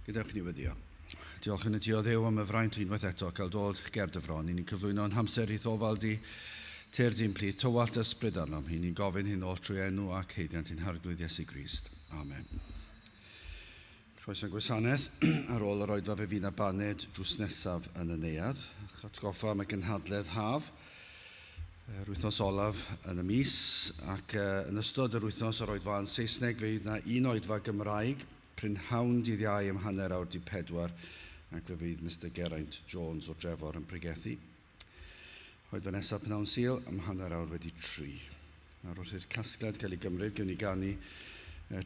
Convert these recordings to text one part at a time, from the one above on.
Gadewch ni weddio. Diolch yn y ti o Dduw am y fraint unwaith eto cael dod ger dy fron. I ni'n cyflwyno'n hamser i'th ofal di, Tyr di'n plith, tywallt ysbryd arnom. I ni'n gofyn hyn oll trwy enw ac heidiant ein Harglwydd Iesu Grist. Amen. Croeso gwasanaeth ar ôl yr oedfa fe fydd na baned drws nesaf yn y neuadd. Atgoffa am y gynhadledd haf yr wythnos olaf yn y mis ac yn ystod yr wythnos yr oedfa yn Saesneg fe fydd na un oedfa Gymraeg Prynhawn dydd Iau am hanner awr 'di pedwar ac fe fydd Mister Geraint Jones o Drefor yn pregethu. Oedfa nesaf pnawn Sul am hanner awr wedi tri. Nawr wrth i'r casgliad gael ei gymryd, gewn ni ganu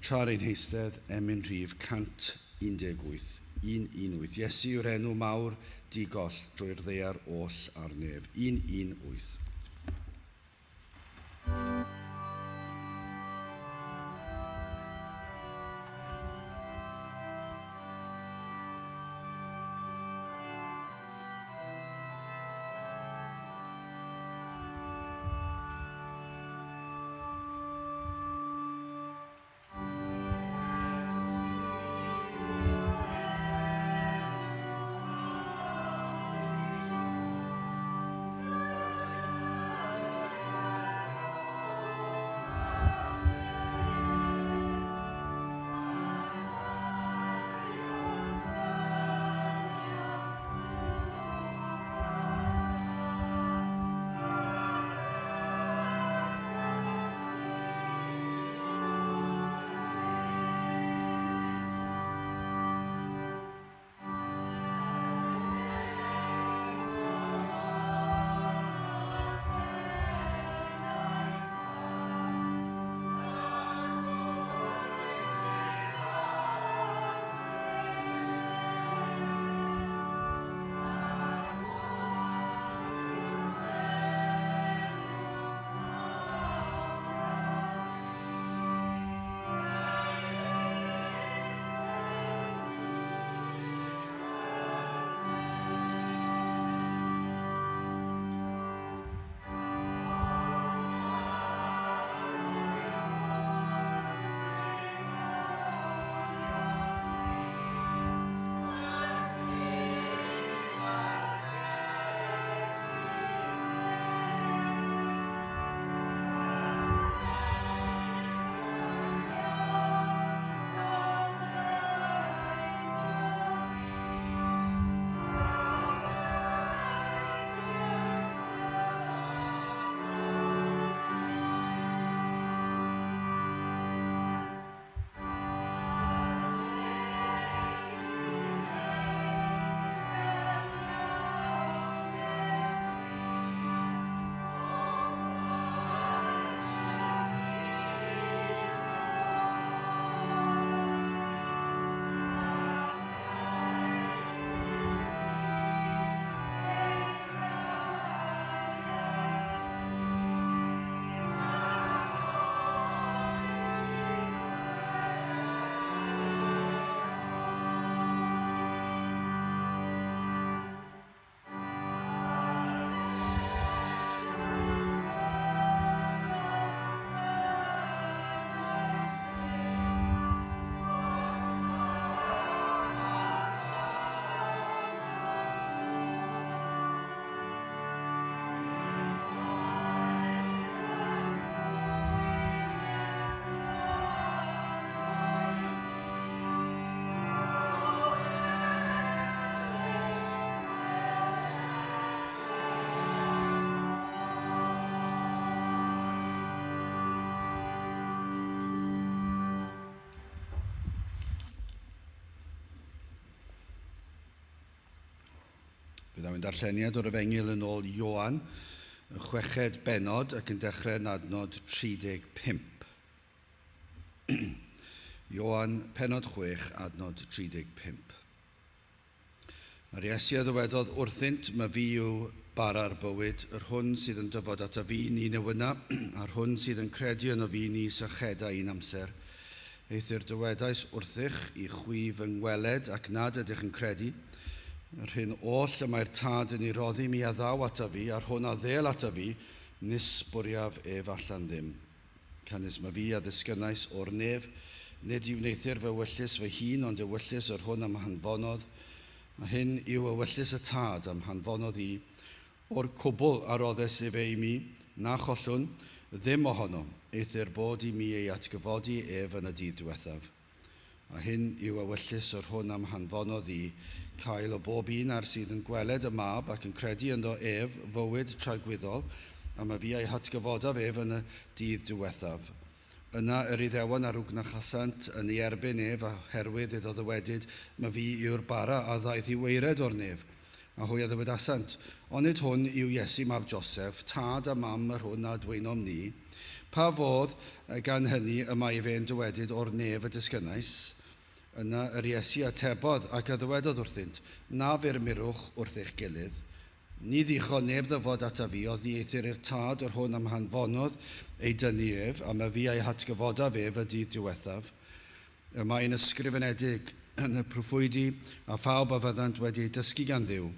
tra ar ein heistedd emyn rhif 118, 118. Iesu yw'r enw mawr di-goll drwy'r ddaear oll a'r nef. 118. Fe ddaw ein darlleniad o'r Efengyl yn ôl Ioan, y chweched bennod ac yn dechrau yn adnod 35. Ioan, pennod 6, adnod 35. A'r Iesu a ddywedodd wrthynt, Ma fi yw bara'r bywyd, yr hwn sydd yn dyfod ata fi ni newyna, a'r hwn sydd yn credu yno fi ni sycheda un amser. Eithr dywedais wrthych, i chwi fy ngweled ac nad ydych yn credu. Yr hyn oll y mae'r Tad yn ei roddi mi a ddaw ata fi, a'r hwn a ddêl ata fi, nis bwriaf ef allan ddim. Canys ma fi a ddisgynnais o'r nef, Nid i wneuthur fy ewyllys fy hun, ond ewyllys yr hwn am hanfonodd. A hyn yw ewyllys y Tad am hanfonodd i, o'r cwbl a roddes efe i mi, na chollwn, ddim ohono, eithr bod i mi ei atgyfodi ef yn y dydd diwethaf. A hyn yw ewyllys yr hwn am hanfonodd i, cael o bob un ar sydd yn gweled y Mab ac yn credu ynddo ef fywyd tragwyddol, a ma fi a'i hatgyfodaf ef yn y dydd diwethaf. Yna yr Iddewon a rwgnachasant yn ei erbyn ef, oherwydd iddo ddywedyd, "Ma fi yw'r bara a ddaeth i waered o'r nef." A hwy a ddywedasant, "Onid hwn yw Iesu mab Joseph, tad a mam yr hwn a adwaenom ni? Pa fodd gan hynny y mae fe'n dywedyd, 'O'r nef y disgynnais'?" Yna yr Iesu atebodd ac a ddywedodd wrthynt, "Na furmurwch wrth eich gilydd. Ni ddichon neb ddyfod ataf fi, oddieithr i'r Tad yr hwn am hanfonodd ei dynnu ef, a ma fi a'i hatgyfodaf ef y dydd diwethaf. Y mae'n ysgrifenedig yn y proffwydi, a phawb a fyddant wedi eu dysgu gan Dduw.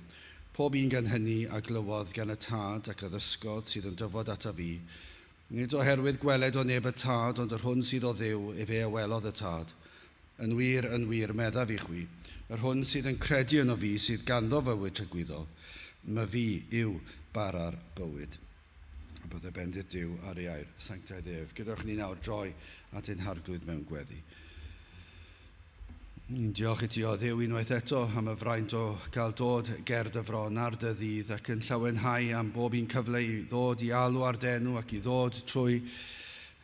Pob un gan hynny a glywodd gan y Tad ac a ddysgodd sydd yn dyfod ataf fi. Nid oherwydd gweled o neb y Tad, ond yr hwn sydd o Dduw, efe a welodd y Tad. Yn wir, yn wir, meddaf i chwi, yr hwn sydd yn credu yno fi sydd ganddo fywyd tragwyddol. Ma fi yw bara'r bywyd." A bydde bendith Duw ar ei air sanctaidd ef. Gadewch ni nawr droi at ein Harglwydd mewn gweddi. Ni'n diolch i ti, o Dduw, unwaith eto am y fraint o gael dod ger dy fron ar dy ddydd ac yn llawenhau am bob un cyfle i ddod i alw ar dy enw ac i ddod trwy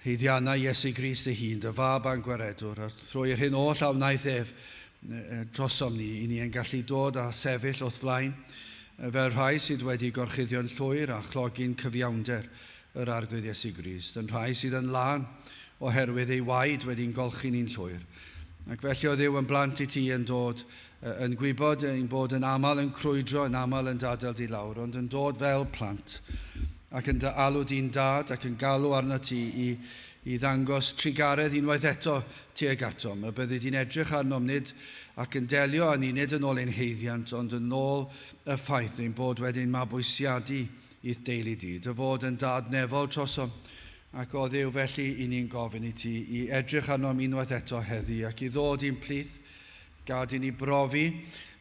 haeddiannau Iesu Grist ei hun, dy Fab a'n Gwaredwr, a thrwy yr hyn oll a wnaeth ef drosom ni, i ni yn gallu dod a sefyll wrth flaen fel rhai sydd wedi gorchuddio'n llwyr a chlogi'n cyfiawnder yr Arglwydd Iesu Grist, yn rhai sydd yn lân oherwydd ei waed wedi'n golchi ni'n llwyr. Ac felly, o Dduw, yn blant i ti yn dod, yn gwybod ein bod yn aml yn crwydro, yn aml yn d'adael di lawr, ond yn dod fel plant ac yn dy alw di'n Dad ac yn galw arno ti i ddangos trugaredd unwaith eto tuag atom. Y byddi di'n edrych arnom nid ac yn delio â ni nid yn ôl ein haeddiant, ond yn ôl y ffaith ein bod wedi'n mabwysiadu i'th deulu di, dy fod yn Dad nefol trosom. Ac o Dduw, felly i ni'n gofyn i ti i edrych arnom unwaith eto heddi ac i ddod i'n plith. Gad i ni brofi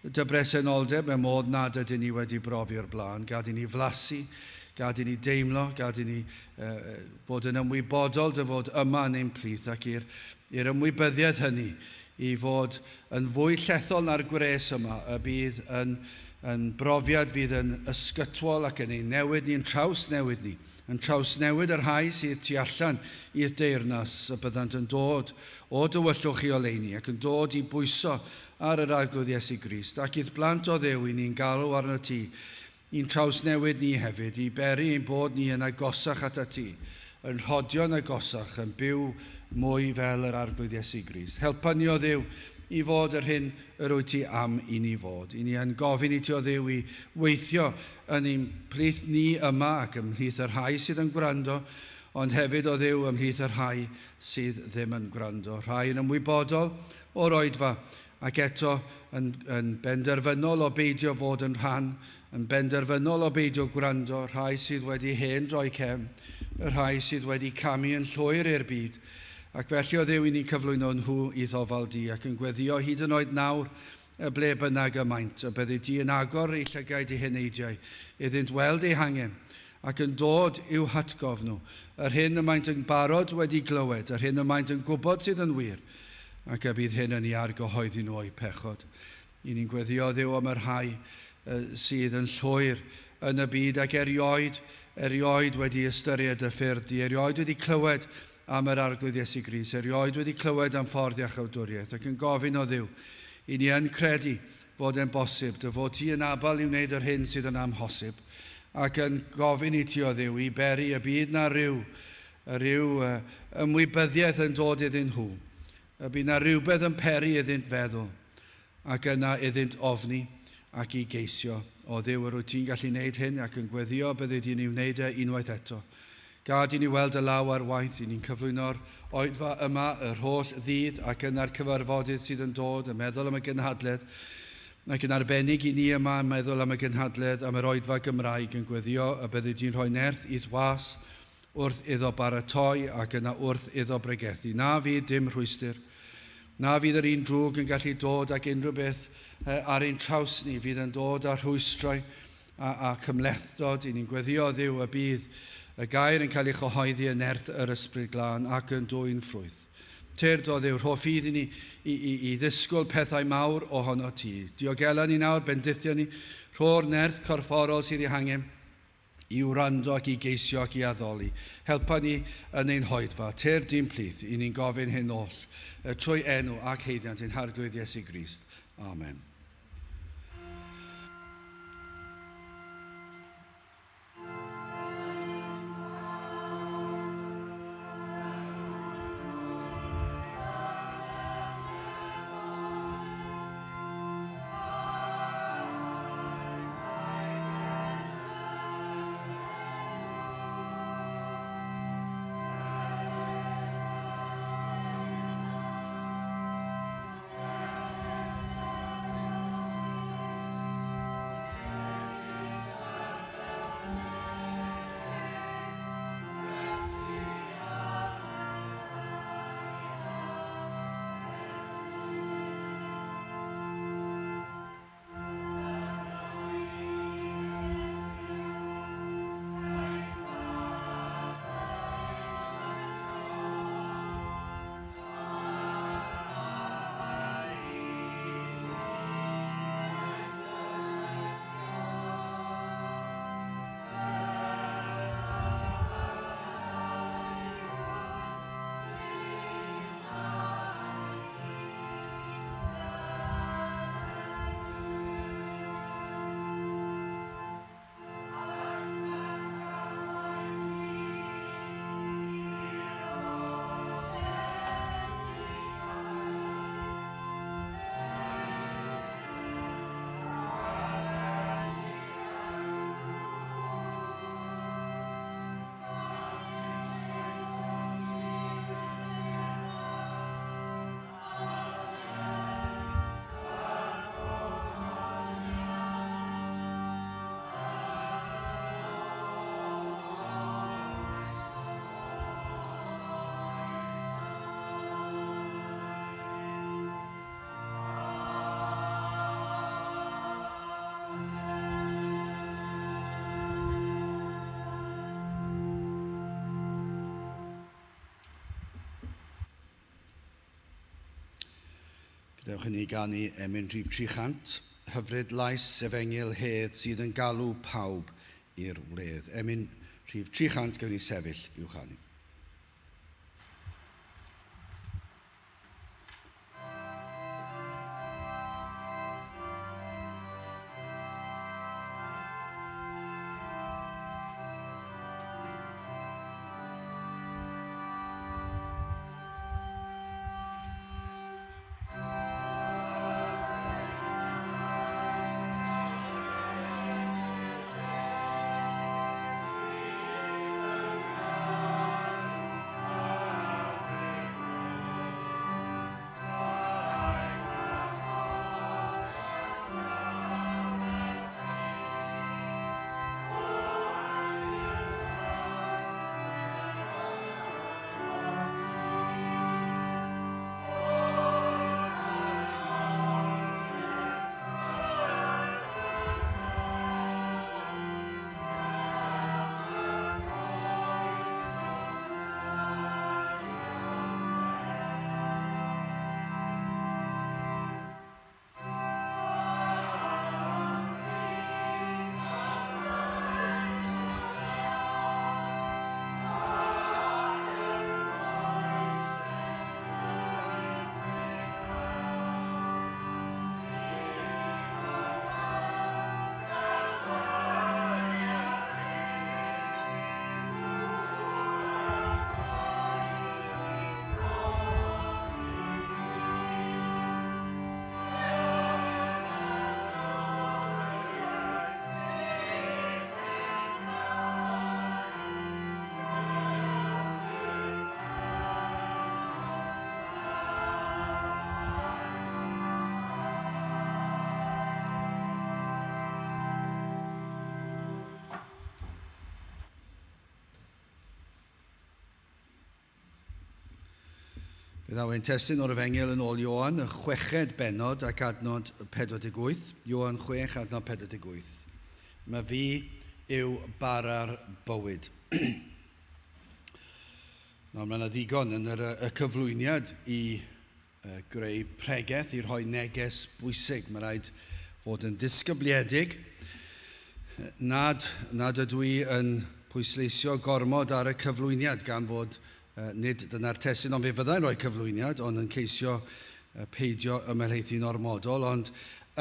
dy bresenoldeb mewn modd nad ydyn ni wedi brofi o'r blaen. Gad i ni flasu, gad i ni deimlo, gad i ni fod yn ymwybodol dy fod yma yn ein plith ac i'r ymwybyddiaeth hynny i fod yn fwy llethol na'r gwres yma, y bydd yn brofiad fydd yn ysgytwol ac yn ein newid ni, yn trawsnewid ni, yn trawsnewid y rhai sydd tu allan i'r deyrnas, y byddant yn dod o dywyllwch i oleuni ac yn dod i bwyso ar yr Arglwydd Iesu Grist ac i'th blant, o Dduw, i ni'n galw arno ti i'n trawsnewid ni hefyd, i beri ein bod ni yn agosach atat ti, yn rhodio'n agosach, yn byw mwy fel yr Arglwydd Iesu Grist. Helpa ni, o Dduw, i fod yr hyn yr wyt ti am i ni fod. I ni yn gofyn i ti, o Dduw, i weithio yn ein plith ni yma ac ymhlith y rhai sydd yn gwrando, ond hefyd, o Dduw, ymhlith y rhai sydd ddim yn gwrando. Rhai yn ymwybodol o'r oedfa ac eto yn benderfynol o beidio fod yn rhan, yn benderfynol o beidio gwrando, rhai sydd wedi hen droi cefn, y rhai sydd wedi camu yn llwyr i'r byd. Ac felly, o Dduw, i ni'n cyflwyno nhw i'th ofal di ac yn gweddio hyd yn oed nawr y ble bynnag y maent, y byddi di yn agor eu llygaid eu heneidiau iddynt weld eu hangen ac yn dod i'w hatgof nhw yr hyn y maent yn barod wedi glywed, yr hyn y maent yn gwybod sydd yn wir, ac y bydd hyn yn ei argyhoeddi nhw o'u pechod. I ni'n gweddio, Dduw, am y rhai sydd yn llwyr yn y byd ac erioed, erioed wedi ystyried y ffyrdd di, erioed wedi clywed am yr Arglwydd Iesu Grist, erioed wedi clywed am ffordd iachawdwriaeth, ac yn gofyn, o Dduw, i ni yn credu fod e'n bosib, dy fod ti yn abal i wneud yr hyn sydd yn amhosib, ac yn gofyn i ti, o Dduw, i beri y bydd na ryw ymwybyddiaeth yn dod iddyn nhw, y bydd na rhywbeth yn peri iddynt feddwl, ac yna iddynt ofni ac i geisio. O Dduw, yr wyt ti'n gallu wneud hyn ac yn gweddio byddi di'n ei wneud e unwaith eto. Gad i ni weld y law ar waith, i ni'n cyflwyno'r oedfa yma yr holl ddydd ac yna'r cyfarfodydd sydd yn dod, yn meddwl am y gynhadledd, ac yn arbennig i ni yma yn meddwl am y gynhadledd, am yr oedfa Gymraeg, yn gweddio y byddi di'n rhoi nerth i'th was wrth iddo baratoi ac yna wrth iddo bregethu. Na fydd dim rhwystr. Na fydd yr un drwg yn gallu dod ac unrhyw beth ar ein traws ni fydd yn dod â rhwystrau a cymhlethdod. I ni'n gweddio Dduw y bydd y gair yn cael ei chyhoeddi yn nerth yr Ysbryd Glân ac yn dwyn ffrwyth. Tyrd o Dduw, rho ffydd i ni i ddisgwyl pethau mawr ohono ti. Diogela ni nawr, bendithio ni, rho'r nerth corfforol sydd ei hangen i wrando ac i geisio ac i addoli. Helpa ni yn ein hoedfa, tyrd i'n plith, i ni'n gofyn hyn oll, trwy enw ac haeddiant ein Harglwydd Iesu Grist. Amen. Dewch i ni ganu emyn rhif 300, hyfryd lais efengyl hedd sydd yn galw pawb i'r wledd. Emyn rhif 300, gawn ni sefyll i'w chanu. Fe ddaw ein testun o'r Efengyl yn ôl Ioan, y chweched bennod ac adnod 48. Ioan 6, adnod 48. Mae fi yw bara'r bywyd. Nawr, mae yna ddigon yn yr, y cyflwyniad i greu pregeth, i rhoi neges bwysig. Mae rhaid fod yn ddisgybliedig. Nad, nad ydw i yn pwysleisio gormod ar y cyflwyniad gan fod Nid dyna'r testun, ond fe fyddai'n rhoi cyflwyniad, ond yn ceisio peidio ymhelaethu'n ormodol. Ond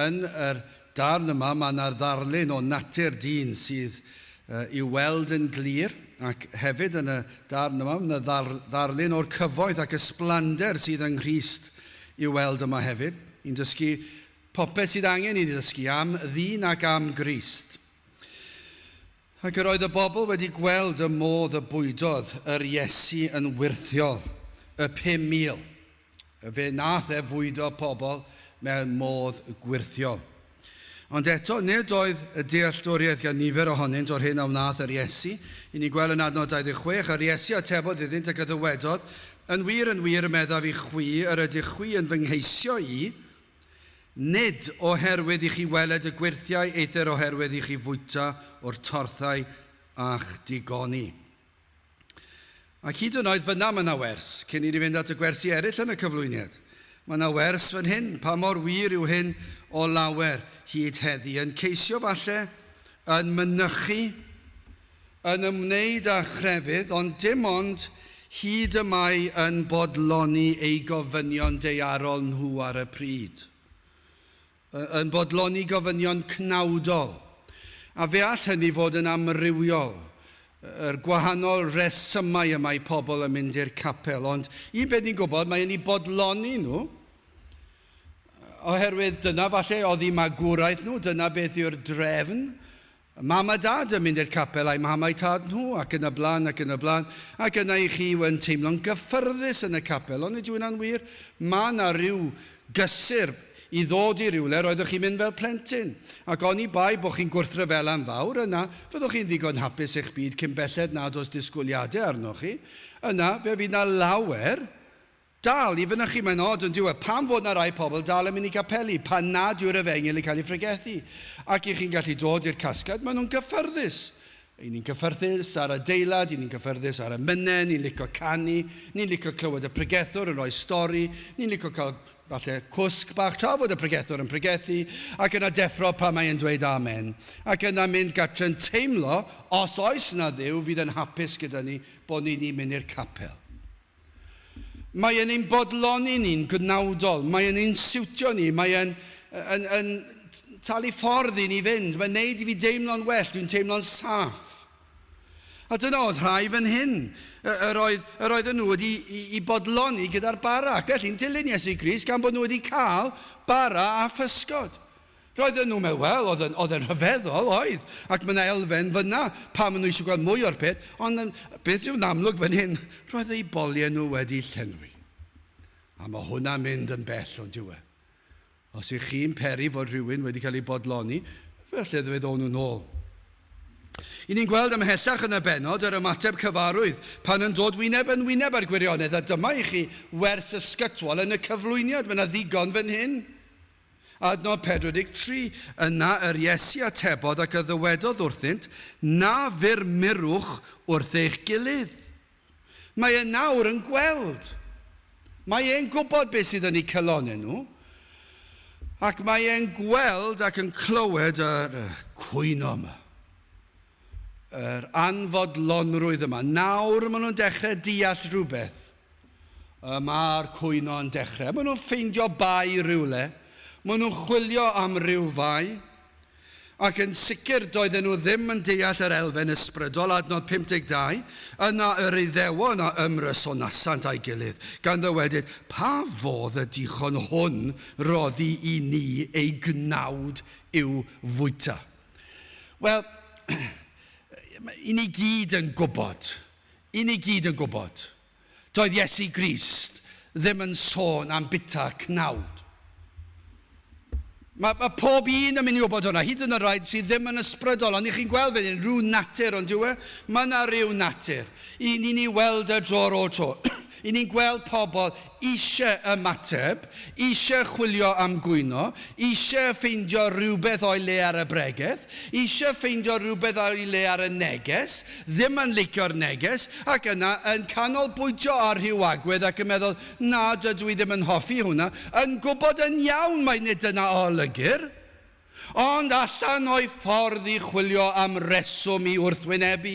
yn yr darn yma, mae yna ddarlun o natur dyn sydd i'w weld yn glir, ac hefyd yn y darn yma, mae yna ddarlun o'r cyfoeth ac ysblander sydd yng Nghrist i'w weld yma hefyd. Ni'n dysgu popeth sydd angen i ni ddysgu am ddyn ac am Grist. Ac yr oedd y bobl wedi gweld y modd y bwydodd yr Iesu yn wyrthiol, y 5,000. Fe wnaeth e fwydo pobl mewn modd gwyrthiol. Ond eto, nid oedd y dealltwriaeth gan nifer ohonynt o'r hyn a wnaeth yr Iesu. I ni'n gweld yn adnod 26, yr Iesu atebodd iddynt ac a ddywedodd, Yn wir, yn wir, y meddaf i chwi, yr ydych chwi yn fy ngheisio i, Nid oherwydd i chi weled y gwyrthiau, eithr oherwydd i chi fwyta o'r torthau a'ch digoni. Ac hyd yn oed fyna mae yna wers, cyn i ni fynd at y gwersi eraill yn y cyflwyniad. Mae yna wers fan hyn, pa mor wir yw hyn o lawer hyd heddi, yn ceisio falle, yn mynychu, yn ymwneud â chrefydd, ond dim ond hyd y mae yn bodloni eu gofynion daearol nhw ar y pryd. Yn bodloni gofynion cnawdol. A fe all hynny fod yn amrywiol, yr gwahanol resymau y mae pobl yn mynd i'r capel, ond un peth ni'n gwybod, mae yn eu bodloni nhw, oherwydd dyna falle oedd eu magwraeth nhw, dyna beth yw'r drefn. Mam a Dad yn mynd i'r capel a'u mam a'u tad nhw, ac yn y blaen, ac yn y blaen, ac yna i chi yn teimlo'n gyffyrddus yn y capel, onid yw hynna'n wir? Mae yna ryw gysur i ddod i rywle roeddech chi'n mynd fel plentyn, ac oni bai bod chi'n gwrthryfela'n fawr, yna fyddwch chi'n ddigon hapus eich byd cyn belled nad oes disgwyliadau arnoch chi, yna fe fydd 'na lawer Dal i fynychu, mae'n od yn dyw e, pam fod 'na rai pobl dal yn mynd i gapeli pan nad yw'r efengyl yn cael ei phregethu? Ac y'ch chi'n gallu dod i'r casgliad, maen nhw'n gyffyrddus. Y'ni'n ni'n gyffyrddus ar adeilad, y'ni'n gyffyrddus ar emynau, ni'n licio canu, ni'n licio clywed y pregethwr yn rhoi stori, ni'n licio cael falle cwsg bach tra fod y pregethwr yn pregethu, ac yna deffro pan mae e'n dweud amen, ac yna mynd gartre'n teimlo, os oes 'na Dduw fydd yn hapus gyda ni bod ni'n ni'n mynd i'r capel. Mae e'n ein bodloni ni'n gnawdol, mae e'n ein siwtio ni, mae e'n yn, yn talu ffordd i ni fynd, mae'n neud i fi deimlo'n well, dwi'n teimlo'n saff. A dyna oedd rhai fan hyn. Yr oedd, yr oedden nhw wedi i, i bodloni gyda'r bara. Ac felly'n dilyn Iesu Grist gan bod nhw wedi cael bara a physgod. Roedden nhw'n meddwl, wel, oedd yn, oedd yn rhyfeddol, oedd, ac mae yna elfen fyna pam maen nhw eisiau gweld mwy o'r peth, ond beth yw'n amlwg fan hyn, roedd eu boliau nhw wedi llenwi. A mae hwnna'n mynd yn bell, ond yw e? Os ych chi'n peri fod rhywun wedi cael ei bodloni, felly fe ddown nhw'n ôl. I ni'n gweld ymhellach yn y bennod yr ymateb cyfarwydd pan yn dod wyneb yn wyneb â'r gwirionedd, a dyma i chi wers ysgytwol yn y cyflwyniad, mae yna ddigon fan hyn. Adnod 43, Yna yr Iesu atebodd ac a ddywedodd wrthynt, Na furmurwch wrth eich gilydd. Mae e nawr yn gweld. Mae e'n gwybod beth sydd yn eu calonnau nhw. Ac mae e'n gweld ac yn clywed yr cwyno yma. Yr anfodlonrwydd yma. Nawr maen nhw'n dechrau deall rhywbeth. Y mae'r cwyno yn dechrau. Maen nhw'n ffeindio bai rhywle. Maen nhw'n chwilio am ryw fai. Ac yn sicr doedden nhw ddim yn deall yr elfen ysbrydol, adnod 52, yna yr Iddewon a ymrysonasant â'i gilydd, gan ddywedyd, Pa fodd y dichon hwn roddi i ni ei gnawd i'w fwyta? Wel, i ni gyd yn gwybod, i ni gyd yn gwybod, Doedd Iesu Grist ddim yn sôn am bita cnawd. Mae, mae pob un yn mynd i wybod hwnna, hyd yn y rhaid sydd ddim yn ysbrydol, ond i chi'n gweld fan hyn, rhyw natur, ond yw e? Mae yna rhyw natur. I ni'n ei weld e dro ar ôl tro. I ni'n gweld pobl eisiau ymateb, eisiau chwilio am gwyno, eisiau ffeindio rhywbeth o'i le ar y bregeth, eisiau ffeindio rhywbeth o'i le ar y neges, ddim yn licio'r neges, ac yna yn canolbwyntio ar rhyw agwedd ac yn meddwl, na, dydw i ddim yn hoffi hwnna, yn gwybod yn iawn mai nid dyna a olygir. Ond allan o'i ffordd i chwilio am reswm i wrthwynebu.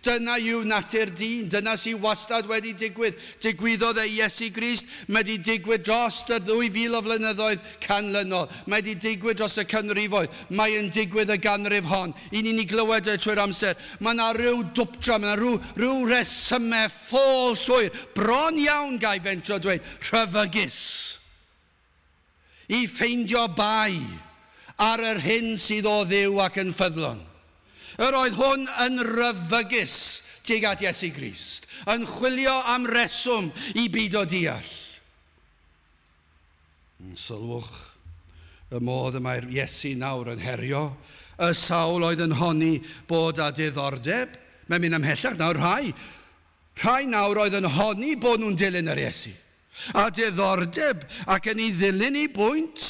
Dyna yw natur dyn, dyna sydd wastad wedi digwydd. Digwyddodd e i Iesu Grist, mae wedi digwydd dros y 2000 o flynyddoedd canlynol, mae wedi digwydd dros y canrifoedd, mae yn digwydd y ganrif hon. I ni'n ei glywed e trwy'r amser. Mae yna rhyw dwpdra, mae yna rhyw, rhyw resymau ffôl llwyr, bron iawn, ga i fentro dweud, rhyfygus. I ffeindio bai ar yr hyn sydd o Dduw ac yn ffyddlon. Yr oedd hwn yn ryfygus tuag at Iesu Grist, yn chwilio am reswm i beidio deall. Sylwch y modd y mae'r Iesu nawr yn herio y sawl oedd yn honni bod â diddordeb. Mae'n mynd ymhellach nawr, rhai, rhai nawr oedd yn honni bod nhw'n dilyn yr Iesu. A diddordeb ac yn ei ddilyn i bwynt.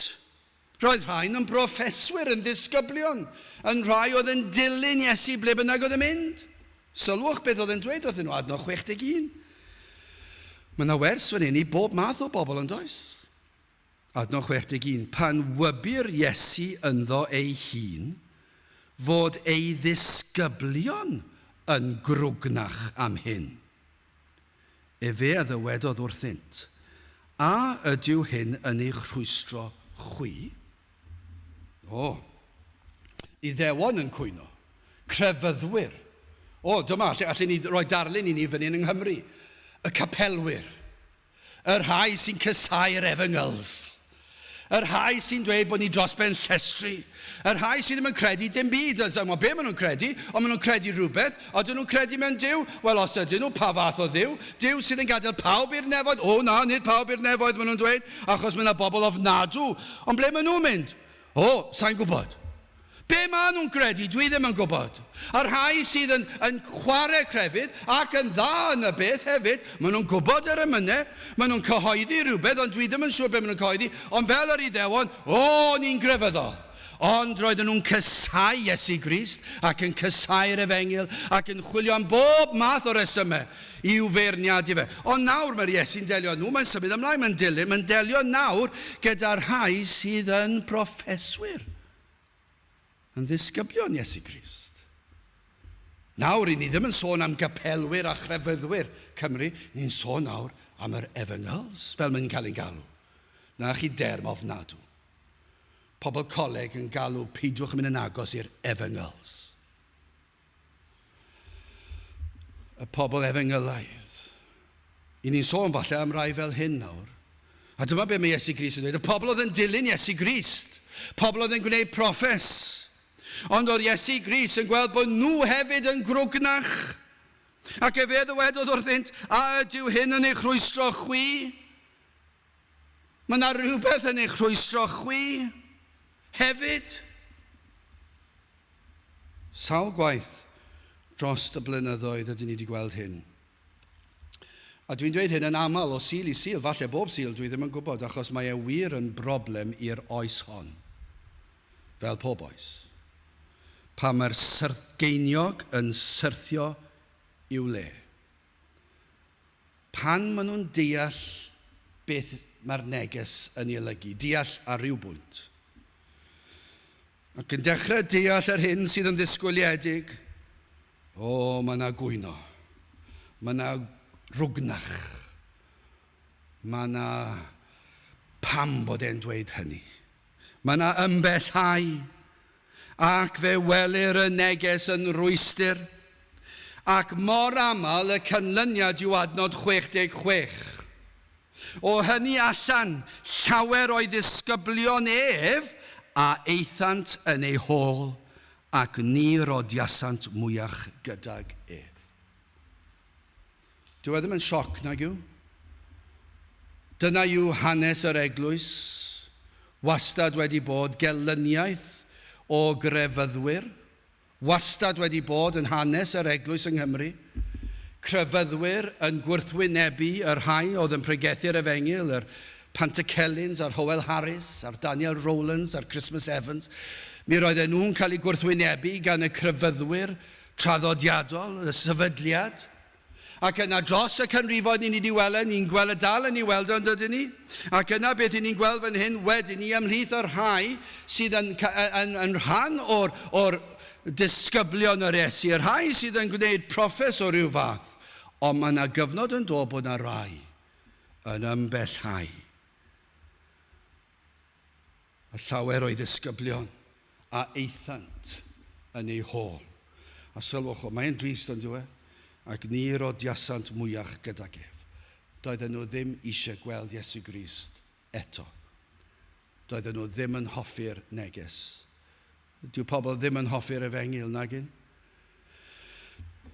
Roedd rhain yn broffeswyr, yn ddisgyblion, yn rhai oedd yn dilyn Iesu ble bynnag oedd yn mynd. Sylwch beth oedd yn dweud wrthyn nhw, adnod 61. Mae yna wers fan hyn i bob math o bobl yn does? Adnod 61. Pan wybu'r Iesu ynddo ei hun fod ei ddisgyblion yn grwgnach am hyn. Efe a ddywedodd wrthynt, A ydyw hyn yn eich rhwystro chwi? O, Iddewon yn cwyno, crefyddwyr. O, dyma, alle, allen ni roi darlun i ni fan hyn yng Nghymru. Y capelwyr. Y rhai sy'n casáu'r efengyls. Y rhai sy'n dweud bod ni dros ben llestri. Y rhai sydd ddim yn credu dim byd. Sa'n gwybod be maen nhw'n credu, ond maen nhw'n credu rhywbeth. Ydyn nhw'n credu mewn Duw? Wel, os ydyn nhw, pa fath o Dduw? Duw sydd yn gadael pawb i'r nefoedd? O na, nid pawb i'r nefoedd, maen nhw'n dweud, achos mae yna bobl ofnadw. Ond ble maen nhw'n mynd? O, sa'n gwybod. Be maen nhw'n credu, dwi ddim yn gwybod. A rhai sydd yn, yn chwarae crefydd ac yn dda yn y beth hefyd, maen nhw'n gwybod yr emynau, maen nhw'n cyhoeddi rhywbeth, ond dwi ddim yn siŵr be maen nhw'n cyhoeddi, ond fel yr Iddewon, o, ni'n grefyddol. Ond roedden nhw'n casáu Iesu Grist ac yn casáu'r efengyl ac yn chwilio am bob math o resymau i'w feirniadu fe. Ond nawr mae'r Iesu'n delio â nhw, mae'n symud ymlaen, mae'n dilyn, mae'n delio nawr gyda'r rhai sydd yn broffeswyr, yn ddisgyblion Iesu Grist. Nawr, i ni ddim yn sôn am gapelwyr a chrefyddwyr Cymru, ni'n sôn nawr am yr efengyls, fel mae'n cael ei galw. Na chi derm ofnadw. Pobl coleg yn galw peidiwch yn mynd yn agos i'r efengyls. Y pobl efengylaidd. I ni'n sôn falle am rai fel hyn nawr. A dyma be mae Iesu Grist yn dweud. Y pobl oedd yn dilyn Iesu Grist. Pobl oedd yn gwneud proffes. Ond oedd Iesu Grist yn gweld bod nhw hefyd yn grwgnach. Ac efe ddywedodd wrthynt, a ydyw hyn yn eich rhwystro chwi? Mae yna rhywbeth yn eich rhwystro chwi hefyd. Sawl gwaith dros y blynyddoedd ydyn ni wedi gweld hyn. A dwi'n dweud hyn yn aml o Sul i Sul, falle bob Sul, dwi ddim yn gwybod, achos mae e wir yn broblem i'r oes hon, fel pob oes. Pan mae'r syrthgeiniog yn syrthio i'w le. Pan maen nhw'n deall beth mae'r neges yn ei olygu, deall ar ryw bwynt. Ac yn dechrau deall yr hyn sydd yn ddisgwyliedig, o, mae yna gwyno, mae yna rwgnach, mae yna pam bod e'n dweud hynny. Mae yna ymbellhau, ac fe welir y neges yn rwystr, ac mor aml y canlyniad yw adnod 66. O hynny allan, llawer o'i ddisgyblion ef a aethant yn ei hôl, ac ni rodiasant mwyach gydag ef. Dyw e ddim yn sioc, nag yw? Dyna yw hanes yr eglwys, wastad wedi bod gelyniaeth o grefyddwyr, wastad wedi bod yn hanes yr eglwys yng Nghymru. crefyddwyr yn gwrthwynebu y rhai oedd yn pregethu'r efengyl, yr Pantycelyn's a'r Howell Harris a'r Daniel Rowlands a'r Christmas Evans. Mi roedden nhw'n cael eu gwrthwynebu gan y crefyddwyr traddodiadol, y sefydliad. Ac yna dros y canrifoedd ni wedi weld, e, ni'n gweld y dal yn ei weld o'n dydyn ni. Ac yna beth ni'n gweld fan hyn wedyn ni ymhlith y rhai sydd yn, yn, yn rhan o'r, or disgyblion yr Iesu, y rhai sydd yn gwneud proffes o ryw fath. Ond mae yna gyfnod yn dod bod yna rai yn ymbellhau. A llawer o'i ddisgyblion a aethant yn ei hôl. A sylwch, o, mae'n drist ond yw e, ac ni rodiasant mwyach gydag ef. Doedden nhw ddim eisiau gweld Iesu Grist eto. Doedden nhw ddim yn hoffi'r neges. Dyw pobl ddim yn hoffi'r efengyl, nagyn?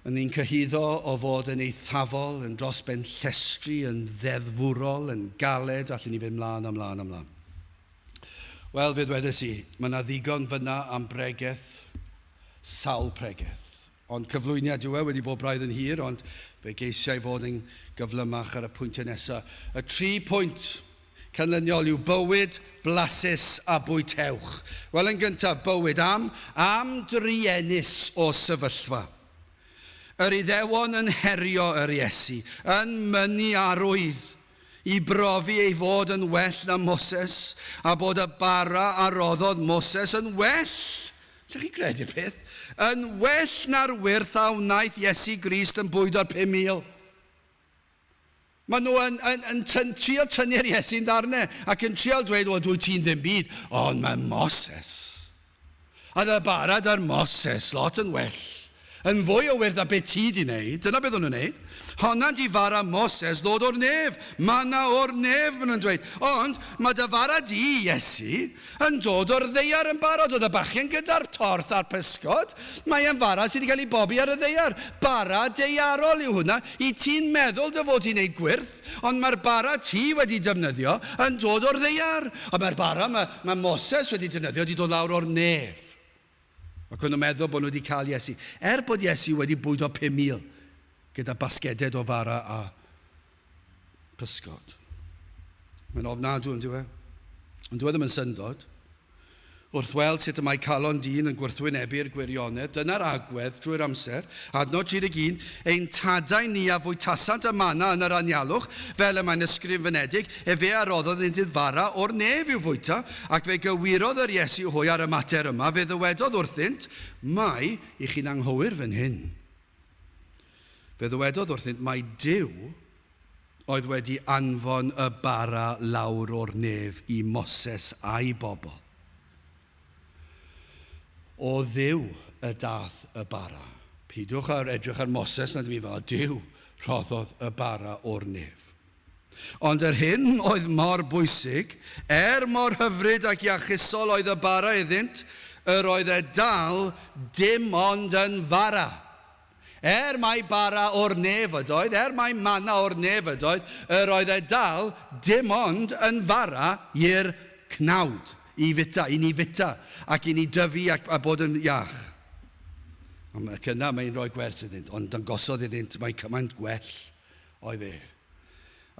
Yn ni'n cyhuddo o fod yn eithafol, yn dros ben llestri, yn ddeddfwrol, yn galed, allan ni fynd mlaen a mlaen a mlaen. Wel, fe ddwedes i, mae yna ddigon fyna am bregeth, sawl pregeth. Ond cyflwyniad yw e wedi bod braidd yn hir, ond fe geisiau fod yn gyflymach ar y pwyntiau nesaf. Y tri pwynt canlyniol yw bywyd, blasus a bwytewch. Wel, yn gyntaf, bywyd am, am druenus o sefyllfa. Yr Iddewon yn herio yr Iesu, yn mynnu arwydd i brofi ei fod yn well na Moses, a bod y bara a roddodd Moses yn well. Lle chi credu'r peth? Yn well na'r wyrth a wnaeth Iesu Grist yn bwydo'r 5,000. Maen nhw yn, yn, yn, yn trio tynnu'r Iesu'n ddarnau ac yn trio dweud, o, dwi ti'n ddim byd, ond mae Moses. A dda bara da'r Moses lot yn well. Yn fwy o wyrth na beth ti di wneud. Dyna beth o'n nhw'n wneud. Honant i fara Moses ddod o'r nef. Mana o'r nef, maen nhw'n dweud. Ond mae dy fara di, Iesu, yn dod o'r ddeiar yn barod. Oedd y bachgen gyda'r torth a'r pysgod. Mae e'n fara sydd wedi cael ei bobi ar y ddeiar. Bara deiarol yw hwnna. I ti'n meddwl dy fod ti'n ei gwyrth, ond mae'r bara ti wedi defnyddio yn dod o'r ddeiar. Ond mae'r bara mae, mae Moses wedi defnyddio wedi dod lawr o'r nef. Ac o'n nhw'n meddwl bod nhw wedi cael Iesu. Er bod Iesu wedi bwydo 5,000 gyda basgeded o fara a pysgod. Mae'n ofnadw yn diwe. Ond dyw e ddim yn syndod. Wrth weld sut y mae calon dyn yn gwrthwynebu'r gwirionedd, dyna'r agwedd drwy'r amser. Adnod 31, ein tadau ni a fwytasant y mana yn yr anialwch, fel y mae'n ysgrifenedig, efe a roddodd iddynt fara o'r nef i'w fwyta, ac fe gywirodd yr Iesu hwy ar y mater yma, fe ddywedodd wrthynt, mai i chi'n anghywir fan hyn. Fe ddywedodd wrthynt mai Duw oedd wedi anfon y bara lawr o'r nef i Moses a'i bobl. O Dduw y dath y bara. Peidiwch â edrych ar Moses na dim i fel, Duw rhoddodd y bara o'r nef. Ond yr hyn oedd mor bwysig, er mor hyfryd ac iachusol oedd y bara iddynt, yr oedd e dal dim ond yn fara. Er mai bara o'r nef ydoedd, er mai mana o'r nef ydoedd, yr oedd e dal dim ond yn fara i'r cnawd, i fita, i ni fita, ac i ni dyfu ac, a bod yn iach. Ac yna mae'n rhoi gwers iddynt, ond dangosodd iddynt mai cymaint gwell oedd e.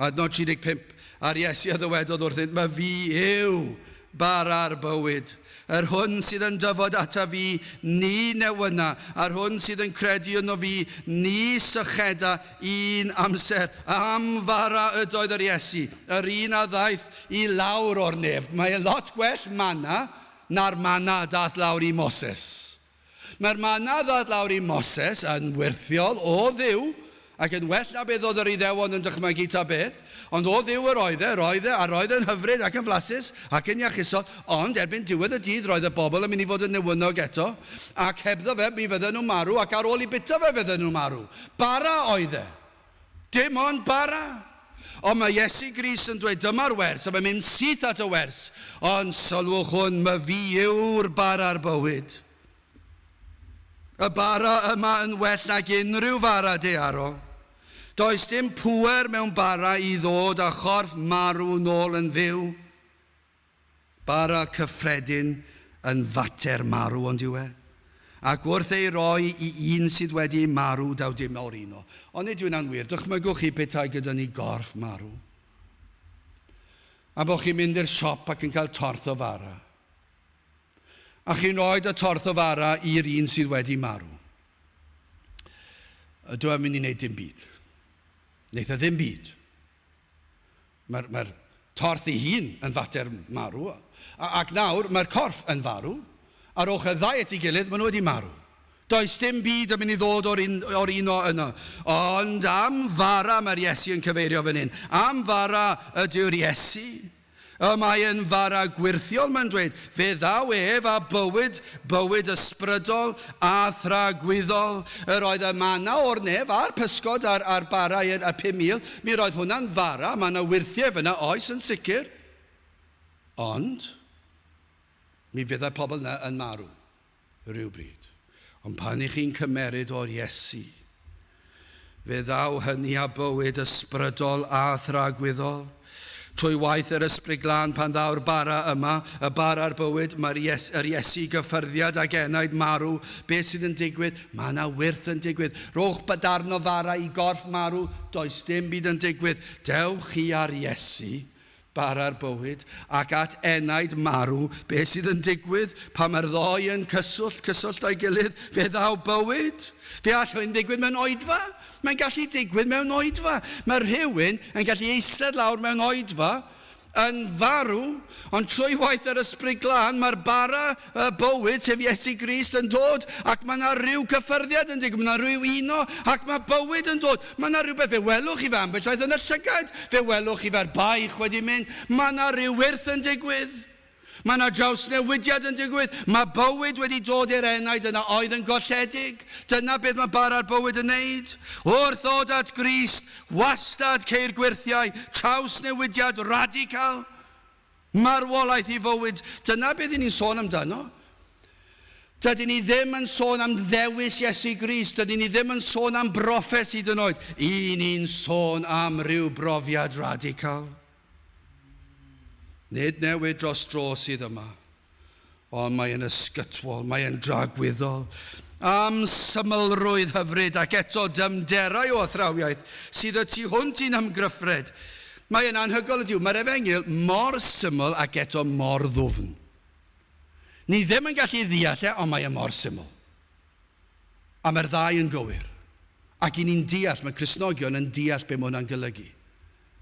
Adnod 35, a'r Iesu a ddywedodd wrthynt, mae fi yw bara'r bywyd. Yr hwn sydd yn dyfod ata fi, ni newyna, a'r hwn sydd yn credu yno fi, ni sycheda un amser. Am fara ydoedd yr Iesu, yr un a ddaeth i lawr o'r nef. Mae e lot gwell mana na'r mana dath lawr i Moses. Mae'r mana ddod lawr i Moses yn wyrthiol o Dduw, ac yn well na beth oedd yr Iddewon yn dychmygu ta beth, ond o Dduw yr oedd e, roedd e, a roedd e'n hyfryd ac yn flasus ac yn iachusol, ond erbyn diwedd y dydd roedd y bobl yn mynd i fod yn newynog eto, ac hebddo fe mi fydden nhw'n marw, ac ar ôl i bita fe fydden nhw'n marw. Bara oedd e. Dim ond bara. Ond mae Iesu Grist yn dweud, dyma'r wers, a mae'n mynd syth at y wers. Ond sylwch hwn, mae fi yw'r bara'r bywyd. Y bara yma yn well nag unrhyw fara daearol. Does dim pŵer mewn bara i ddod â chorff marw nôl yn fyw. Bara cyffredin yn fater marw ond yw e? Ac wrth ei roi i un sydd wedi marw, daw dim o'r uno. Ond nid yw'n anwir, dychmygwch chi petai gyda ni gorff marw. A bod chi'n mynd i'r siop ac yn cael torth o fara. A chi'n rhoi y torth o fara i'r un sydd wedi marw. Ydw i'n mynd i wneud dim byd. Wneith e ddim byd. Mae'r mae torth ei hun yn fater marw. Ac nawr mae'r corff yn farw. Ar ochr ddau at ei gilydd, maen nhw wedi marw. Does dim byd yn mynd i ddod o'r un, or uno yno. Ond am fara mae'r Iesu yn cyfeirio fan hyn. Am fara ydyw'r Iesu. Y mae yn fara gwyrthiol, mae'n dweud. Fe ddaw ef â bywyd, bywyd ysbrydol a thragwyddol. Yr oedd y mana o'r nef a'r pysgod a'r, a'r bara i'r 5,000. Mi roedd hwnna'n fara, mae yna wyrthiau fyna, oes yn sicr. Ond, mi fyddai pobl yna yn marw rhywbryd. Ond pan i chi'n cymeryd o'r Iesu, fe ddaw hynny â bywyd ysbrydol a thragwyddol. Trwy waith yr Ysbryd Glân pan ddaw'r bara yma, y bara'r bywyd, mae'r Ies, yr Iesu gyffyrddiad ag enaid marw. Beth sydd yn digwydd? Mae yna wyrth yn digwydd. Rhowch badarn o fara i gorff marw, does dim byd yn digwydd. Dewch chi ar Iesu, bara'r bywyd, ac at enaid marw, beth sydd yn digwydd pan mae'r ddoi yn cyswllt, cyswllt o'i gilydd, fe ddaw bywyd. Fe all hyn ddigwydd mewn oedfa. Mae'n gallu digwydd mewn oedfa. Mae rhywun yn gallu eistedd lawr mewn oedfa yn farw, ond trwy waith yr Ysbryd Glân, mae'r bara y bywyd, sef Iesu Grist, yn dod, ac mae yna rhyw cyffyrddiad yn digwydd, mae yna rhyw uno, ac mae bywyd yn dod. Mae yna rhywbeth, fe welwch chi fe ambell waith yn y llygaid, fe welwch chi fe'r baich wedi mynd, mae yna rhyw wyrth yn digwydd. Mae yna drawsnewidiad yn digwydd. Mae bywyd wedi dod i'r enaid yna oedd yn golledig. Dyna beth mae bara'r bywyd yn neud. Wrth ddod at Grist, wastad ceir gwyrthiau, trawsnewidiad radical. Marwolaeth i fywyd. Dyna beth ni'n sôn amdano. Dydyn ni ddim yn sôn am ddewis Iesu Grist. Dydyn ni ddim yn sôn am broffes hyd yn oed. I ni'n sôn am ryw brofiad radical. Nid newid dros dro sydd yma, ond mae'n ysgytwol, mae'n dragwyddol. Am symlrwydd hyfryd ac eto dymderau o athrawiaeth sydd y tu hwnt i'n hymgryffred. Mae'n anhygoel ydyw, mae'r efengyl mor syml ac eto mor ddwfn. Ni ddim yn gallu ddeall e, ond mae e mor syml. A mae'r ddau yn gywir. Ac i ni'n deall, mae Cristnogion yn deall be mae hwnna'n golygu.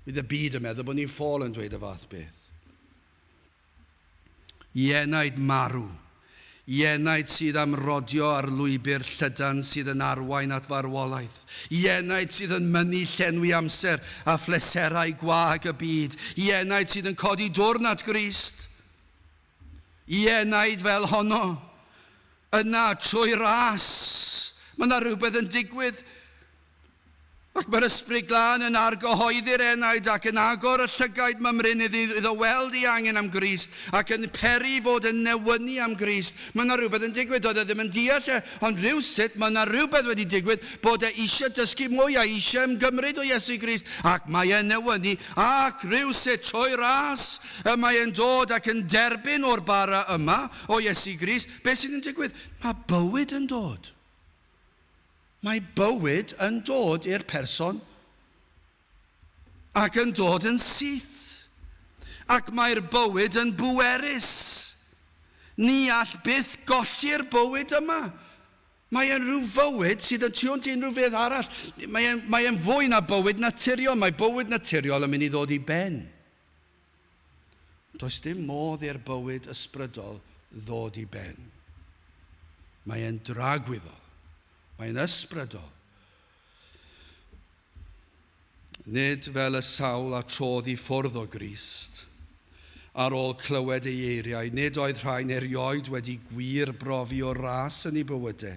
Bydd y byd yn meddwl bod ni'n ffôl yn dweud y fath beth. Ienaid marw. Ienaid sydd am rodio ar lwybr llydan sydd yn arwain at farwolaeth. Ienaid sydd yn mynnu llenwi amser a phleserau gwag y byd. Ienaid sydd yn codi dwrn at Grist. Ienaid fel honno. Yna, trwy ras, mae yna rhywbeth yn digwydd. Ac mae'r Ysbryd Glân yn argyhoeddi'r enaid ac yn agor y llygaid mymryn iddi, iddo weld ei angen am Grist ac yn peri fod yn newynu am Grist. Mae yna rhywbeth yn digwydd, doedd e ddim yn deall e, ond rhywsut mae yna rhywbeth wedi digwydd bod e eisiau dysgu mwy a eisiau ymgymryd o Iesu Grist ac mae e'n newynu ac rhywsut trwy ras y mae e'n dod ac yn derbyn o'r bara yma o Iesu Grist. Beth sydd yn digwydd? Mae bywyd yn dod. Mae bywyd yn dod i'r person ac yn dod yn syth. Ac mae'r bywyd yn bwerus. Ni all byth golli'r bywyd yma. Mae e'n rhyw fywyd sydd yn tu hwnt i unrhyw beth arall. Mae e'n, mae e'n fwy na bywyd naturiol. Mae bywyd naturiol yn mynd i ddod i ben. Does dim modd i'r bywyd ysbrydol ddod i ben. Mae e'n dragwyddol. Mae'n ysbrydol. Nid fel y sawl a trodd i ffwrdd o Grist. Ar ôl clywed ei eiriau, nid oedd rhain erioed wedi gwir brofi o ras yn ei bywydau.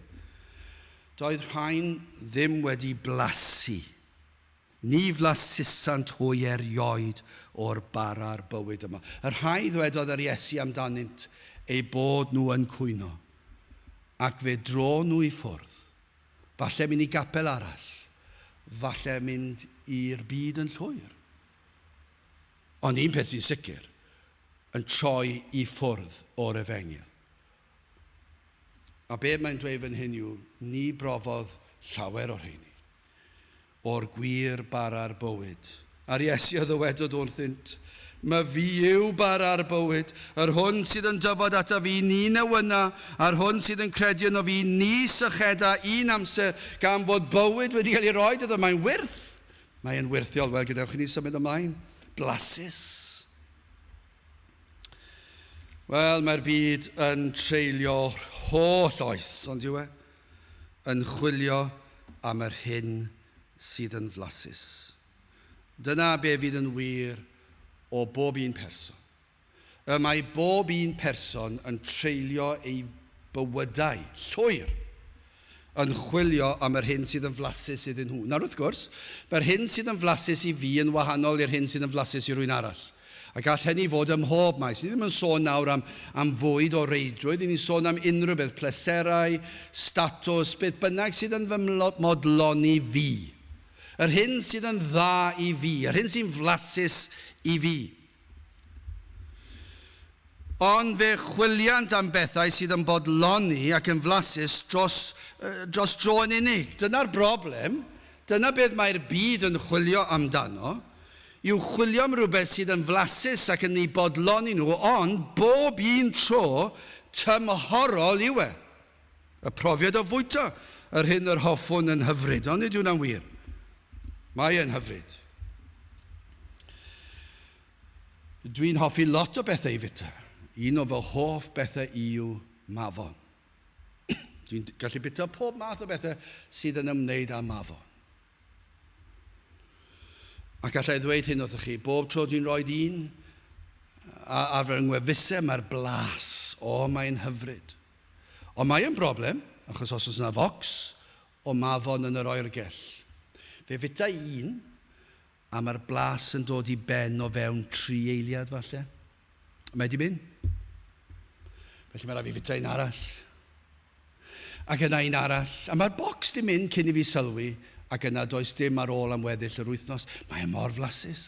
Doedd rhain ddim wedi blasu. Ni flasusant hwy erioed o'r bara'r bywyd yma. Y rhai ddwedodd yr Iesu amdanynt eu bod nhw yn cwyno, ac fe dro nhw i ffwrdd. Falle mynd i gapel arall, falle mynd i'r byd yn llwyr. Ond un peth sy'n sicr, yn troi i ffwrdd o'r efengyl. A be mae'n dweud fan hyn yw, ni brofodd llawer o'r rheini. O'r gwir bara'r bywyd. A'r Iesu a ddywedodd wrthynt, Myfi yw bara'r bywyd, yr hwn sydd yn dyfod ata fi, ni newyna, a'r hwn sydd yn credu yno fi, ni sycheda un amser, gan fod bywyd wedi cael ei roi iddo. Mae'n wyrth. Mae'n wyrthiol. Wel, gadewch i ni symud ymlaen. Blasus. Wel, mae'r byd yn treulio holl oes, ond yw e? Yn chwilio am yr hyn sydd yn flasus. Dyna be fydd yn wir o bob un person. Y mae bob un person yn treulio ei bywydau llwyr yn chwilio am yr hyn sydd yn flasus iddyn nhw. Nawr wrth gwrs, mae'r hyn sydd yn flasus i fi yn wahanol i'r hyn sydd yn flasus i rwy'n arall. A gall hynny fod ym mhob maes. Ni ddim yn sôn nawr am, am fwyd o reidrwydd, ni'n sôn am unrhyw beth, pleserau, statws, beth bynnag sydd yn fy modloni fi. Yr hyn sydd yn dda i fi, yr hyn sy'n flasus i fi. Ond fe chwiliant am bethau sydd yn bodloni ac yn flasus dros, dros dro yn unig. Dyna'r broblem. Dyna beth mae'r byd yn chwilio amdano, yw chwilio am rhywbeth sydd yn flasus ac yn eu bodloni nhw, ond bob un tro tymhorol yw e. Y profiad o fwyta yr hyn yr hoffwn yn hyfryd, ond nid yw'n wir. Mae e'n hyfryd. Dwi'n hoffi lot o bethau i fwyta. Un o fy hoff bethau i yw mafon. Dwi'n gallu bwyta pob math o bethau sydd yn ymwneud â mafon. Ac allai ddweud hyn wrthych chi, bob tro dwi'n rhoi un ar fy ngwefusau mae'r blas, o mae'n hyfryd. Ond mae yn broblem, achos os oes yna focs o mafon yn yr oergell, fe fwyta un A mae'r blas yn dod i ben o fewn tri eiliad, falle. Mae di mynd. Felly mae rhaid fi fita un arall. Ac yna un arall. A mae'r bocs di mynd cyn i fi sylwi, ac yna does dim ar ôl am weddill yr wythnos. Mae e mor flasus.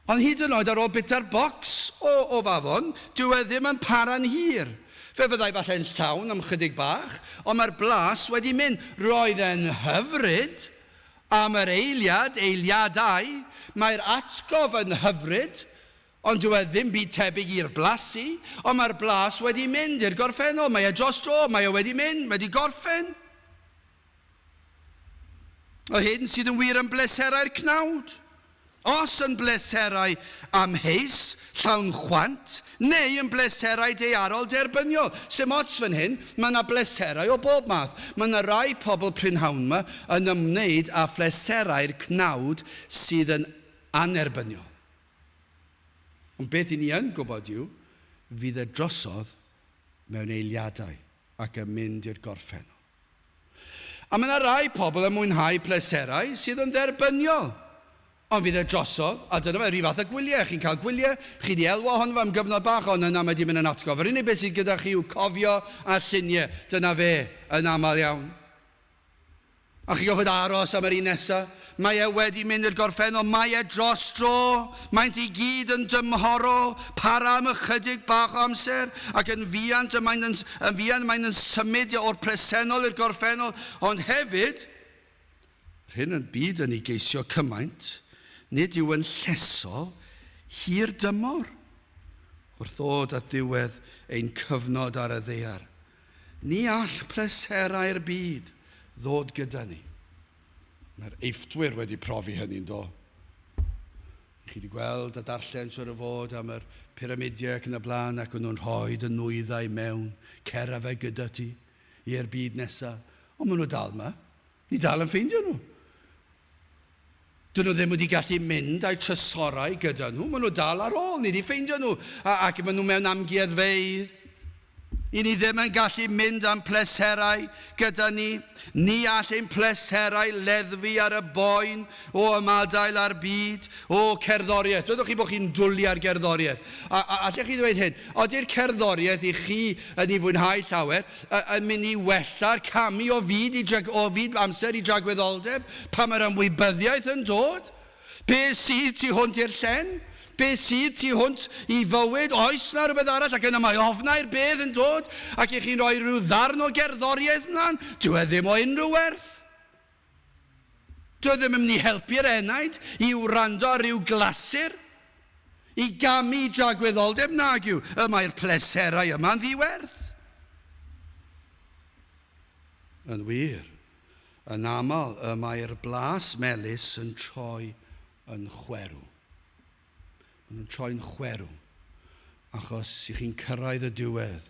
Ond hyd yn oed ar ôl bita'r bocs o, o fafon, dyw e ddim yn para'n hir. Fe fyddai falle'n llawn am chydig bach, ond mae'r blas wedi mynd. Roedd e'n hyfryd, Am yr eiliad, eiliadau, mae'r atgof yn hyfryd, ond dyw e ddim byd tebyg i'r blasu, ond mae'r blas wedi mynd i'r gorffennol, mae e dros dro, mae e wedi mynd, mae wedi gorffen. Yr hyn sydd yn wir yn bleserau'r cnawd. Os yn bleserau amheus, llawn chwant, neu yn bleserau daearol derbyniol. Sim ots fan hyn, mae yna bleserau o bob math. Mae yna rai pobl prynhawn 'ma yn ymwneud â phleserau'r cnawd sydd yn annerbyniol. Ond beth i ni yn gwybod yw, fydd e drosodd mewn eiliadau ac yn mynd i'r gorffennol. A mae yna rai pobl yn mwynhau pleserau sydd yn dderbyniol. Ond fydd e drosodd, a dyna fe, rhyw fath o gwyliau. Chi'n cael gwyliau, chi 'di elwa ohono fe am gyfnod bach, ond yna mae 'di mynd yn atgof. Yr unig beth sydd gyda chi yw cofio a lluniau. Dyna fe, yn aml iawn. A chi gorfod aros am yr un nesa. Mae e wedi mynd i'r gorffennol, mae e dros dro. Maent i gyd yn dymhorol, para am ychydig bach o amser, ac yn fuan y maent yn, yn fuan maent yn symud o'r presennol i'r gorffennol, ond hefyd, yr hyn yn byd yn ei geisio cymaint, nid yw yn llesol hir dymor wrth ddod at ddiwedd ein cyfnod ar y ddaear. Ni all pleserau'r byd ddod gyda ni. Mae'r Eifftwyr wedi profi hynny'n do. Chi wedi gweld a darllen siwr o fod am yr pyramidiau ac yn y blaen ac o'n nhw'n rhoi dy nwyddau mewn, cer a fe gyda ti i'r byd nesaf. Ond maen nhw dal yma. Ni dal yn ffeindio nhw. Dyn nhw ddim wedi gallu mynd â'u trysorau gyda nhw. Maen nhw dal ar ôl. Ni wedi ffeindio nhw. A, ac maen nhw mewn amgueddfeydd. I ni ddim yn gallu mynd â'n pleserau gyda ni. Ni all ein pleserau leddfu ar y boen o ymadael â'r byd, o cerddoriaeth. Dwedwch chi bod chi'n dwlu ar gerddoriaeth. A, a allech chi ddweud hyn? Ody'r cerddoriaeth i chi yn ei fwynhau llawer yn mynd i wella'r camu o fyd, i drag, o fyd amser i dragwyddoldeb pan mae'r ymwybyddiaeth yn dod? Be sydd tu hwnt i'r llen? Be sydd tu hwnt i fywyd? Oes na rhywbeth arall? Ac yna mae ofnau'r bedd yn dod, ac i chi'n rhoi rhyw ddarn o gerddoriaeth mlaen, dyw e ddim o unrhyw werth. Dyw e ddim yn mynd i helpu'r enaid i wrando ar ryw glasur, i gamu i dragwyddoldeb, nag yw. Y mae'r pleserau yma'n ddiwerth. Yn wir, yn aml y mae'r blas melys yn troi yn chwerw. Maen nhw'n troi'n chwerw achos i chi'n cyrraedd y diwedd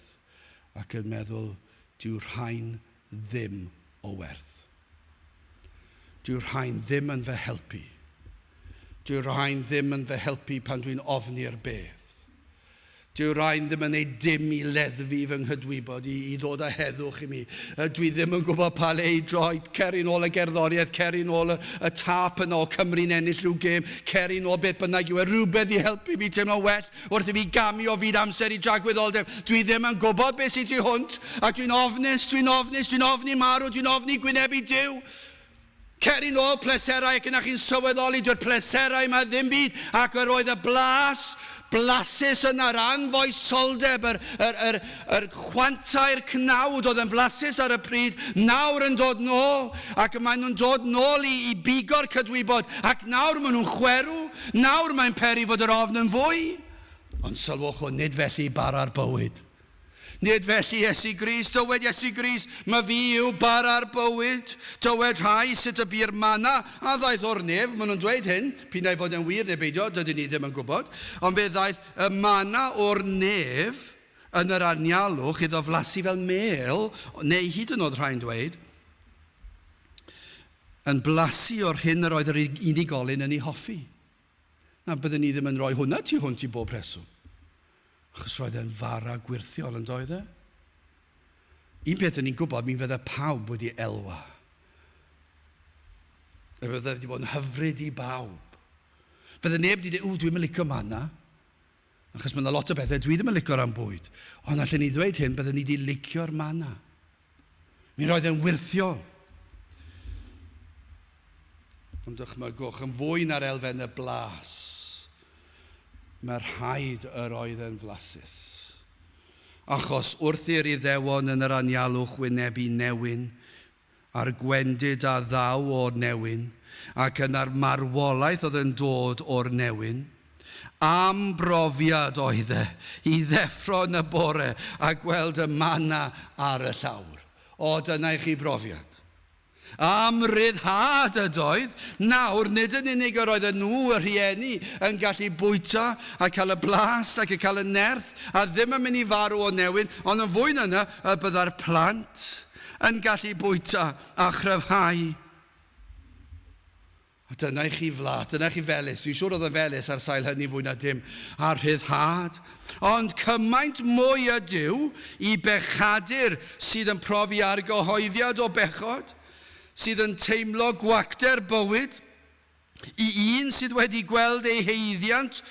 ac yn meddwl, dyw rhain ddim o werth. Dyw rhain ddim yn fy helpu. Dyw rhain ddim yn fy helpu pan dwi'n ofni'r bedd. Dyw rhain ddim yn neud dim i leddfu fy nghydwybod, i, i ddod â heddwch i mi. Dwi ddim yn gwybod pa le i droi. Cer i'n ôl y gerddoriaeth, cer i'n ôl y, y tap yno o Cymru'n ennill rhyw gêm, cer i'n ôl beth bynnag yw e, rhywbeth i helpu fi teimlo'n well wrth i fi gamu o fyd amser i dragwyddoldeb. Dwi ddim yn gwybod beth sydd tu hwnt, ac dwi'n ofnus, dwi'n ofnus, dwi'n ofni marw, dwi'n ofni gwynebu Duw. Cer i'n ôl pleserau ac yna chi'n sylweddoli dyw'r pleserau yma ddim byd ac yr oedd y blas blasus yna'r anfoesoldeb, yr, yr, yr, yr chwantau'r cnawd oedd yn flasus ar y pryd, nawr yn dod nôl ac maen nhw'n dod nôl i, i bigo'r cydwybod ac nawr maen nhw'n chwerw, nawr mae'n peri fod yr ofn yn fwy. Ond sylwch hwn, nid felly bara'r bywyd. Nid felly Iesu Grist, dywed Iesu Grist, ma fi yw bara'r bywyd. Dywed rhai sut y bu'r mana a ddaeth o'r nef, maen nhw'n dweud hyn, p'un ai fod yn wir neu beidio, dydyn ni ddim yn gwybod, ond fe ddaeth y mana o'r nef yn yr anialwch iddo flasu fel mêl, neu hyd yn oed rhai'n dweud, yn blasu o'r hyn yr oedd yr unigolyn yn ei hoffi. Na, byddwn ni ddim yn rhoi hwnna tu hwnt i bob rheswm. Achos roedd e'n fara gwyrthiol yn doedd e? Un peth yn ni'n gwybod, mi fydde pawb wedi elwa. E fydde wedi bod yn hyfryd i bawb. Fydde neb wedi dweud, ww, dwi'n mynd licio manna. Achos mae yna lot o bethau dwi ddim yn licio ran bwyd. Ond allan ni ddweud hyn, bydden ni wedi licio'r manna. Mi roedd e'n wyrthiol. Ond dychmygwch, yn fwy na'r elfen y blas, mae rhaid yr oedd e'n flasus. Achos wrth i'r Iddewon yn yr anialwch wynebu newyn, a'r gwendid a ddaw o'r newyn, ac yna'r marwolaeth oedd yn dod o'r newyn, am brofiad oedd e i ddeffro yn y bore a gweld y manna ar y llawr. O, dyna i chi brofiad. Am ryddhad ydoedd. Nawr, nid yn unig yr oedden nhw, y rhieni, yn gallu bwyta a cael y blas ac y cael y nerth a ddim yn mynd i farw o newyn, ond yn fwy na yna, y byddai'r plant yn gallu bwyta a chryfhau. A dyna i chi fla, dyna i chi felys. Fi'n siŵr oedd y felys ar sail hynny fwy na dim, a rhyddhad. Ond cymaint mwy ydyw i bechadur sydd yn profi argyhoeddiad o bechod, sydd yn teimlo gwacter bywyd, i un sydd wedi gweld ei haeddiant,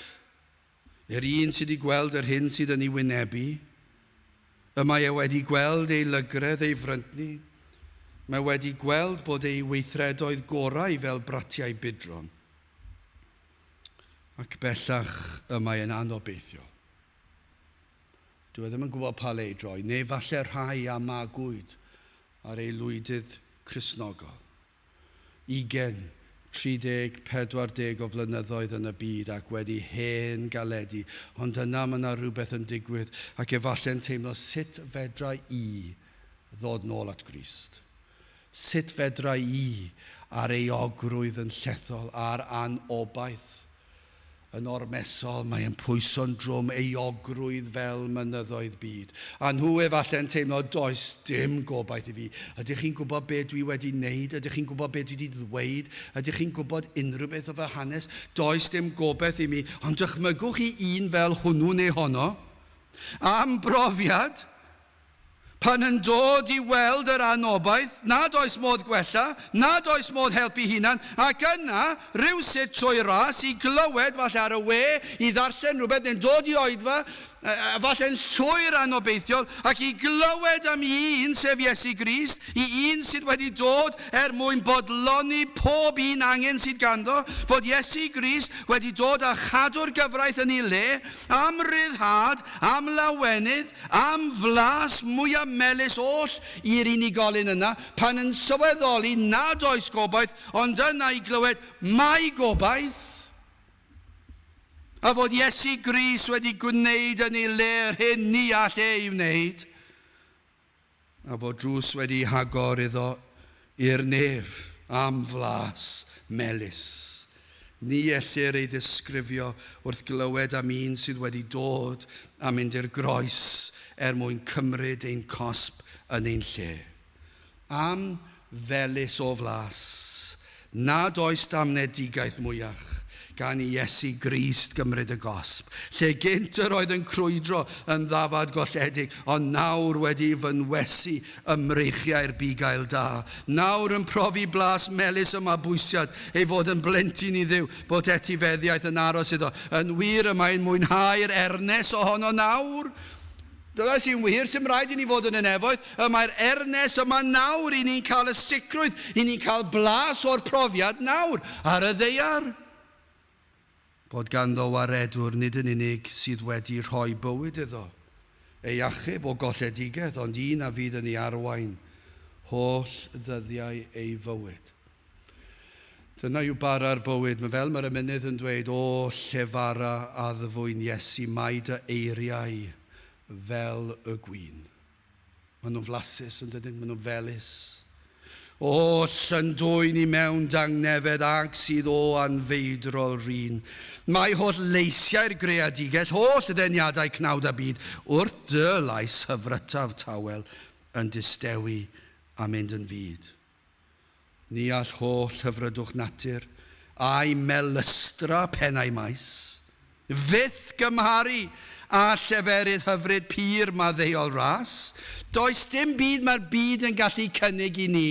i'r un sydd wedi gweld yr hyn sydd yn ei wynebu. Y mae e wedi gweld ei lygredd, ei fryntni. Mae wedi gweld bod ei weithredoedd gorau fel bratiau budron. Ac bellach y mae e'n anobeithiol. Dyw e ddim yn gwybod pa le i droi, neu falle rhai a magwyd ar ei lwydydd Cristnogol. Ugain, 30, 40 o flynyddoedd yn y byd ac wedi hen galedu, ond yna mae yna rhywbeth yn digwydd ac efallai'n teimlo sut fedra i ddod nôl at Grist? Sut fedra i ar euogrwydd yn llethol, a'r anobaith Yn ormesol, mae e'n pwyso'n drwm euogrwydd fel mynyddoedd byd. A nhw efallai'n teimlo, does dim gobaith i fi. Ydych chi'n gwybod be dwi wedi wneud? Ydych chi'n gwybod be dwi wedi ddweud? Ydych chi'n gwybod unrhyw beth o fy hanes? Does dim gobaith i mi. Ond dychmygwch chi un fel hwnnw neu honno, am brofiad. Pan yn dod i weld yr anobaith, nad oes modd gwella, nad oes modd helpu hunan, ac yna, rywsut trwy ras, i glywed, falle ar y we, i ddarllen rhywbeth, neu'n dod i oedfa, falle'n llwyr anobeithiol, ac i glywed am un, sef Iesu Grist, i un sydd wedi dod er mwyn bodloni pob un angen sydd ganddo, fod Iesu Grist wedi dod a chadw'r gyfraith yn ei le, am ryddhad, am lawenydd, am flas mwyaf melys oll i'r unigolyn yna, pan yn sylweddoli nad oes gobaith, ond yna i glywed, mae gobaith! A fod Iesu Grist wedi gwneud yn ei le yr hyn ni all ei wneud, a fod drws wedi hagor iddo i'r nef am flas melys. Ni ellir ei ddisgrifio wrth glywed am un sydd wedi dod a mynd i'r groes er mwyn cymryd ein cosb yn ein lle. Am felys o flas, nad oes damnedigaeth mwyach, gan i Iesu Grist gymryd y gosb, lle gynt yr oedd yn crwydro yn ddafad golledig, ond nawr wedi fynwesu ym mreichiau'r bugail da, nawr yn profi blas melys y mabwysiad, ei fod yn blentyn i Dduw, bod etifeddiaeth yn aros iddo. Yn wir, y mae'n mwynhau'r ernes ohono nawr. Dyna sy'n wir, sy'm rhaid i ni fod yn y nefoedd, y mae'r ernes yma nawr i ni'n cael y sicrwydd, i ni'n cael blas o'r profiad nawr ar y ddaear. Bod ganddo waredwr nid yn unig sydd wedi rhoi bywyd iddo, ei achub o golledigaeth, ond un a fydd yn ei arwain holl ddyddiau ei fywyd. Dyna yw bara'r bywyd. Mae fel mae'r emynydd yn dweud, O, llefara addfwyn Iesu, mae dy eiriau fel y gwin. Maen nhw'n flasus, yn dydyn? Maen nhw'n felys. O, llyndwyn i mewn dangnefedd ag sydd o anfeidrol rin. Mae holl leisiau'r greadigell, holl ddeniadau cnawd a byd, wrth dy lais hyfrytaf tawel yn distewi a mynd yn fud. Ni all holl hyfrydwch natur, a'i melystra pennau maes, fyth gymharu â lleferydd hyfryd pur maddeuol ras. Does dim byd mae'r byd yn gallu cynnig i ni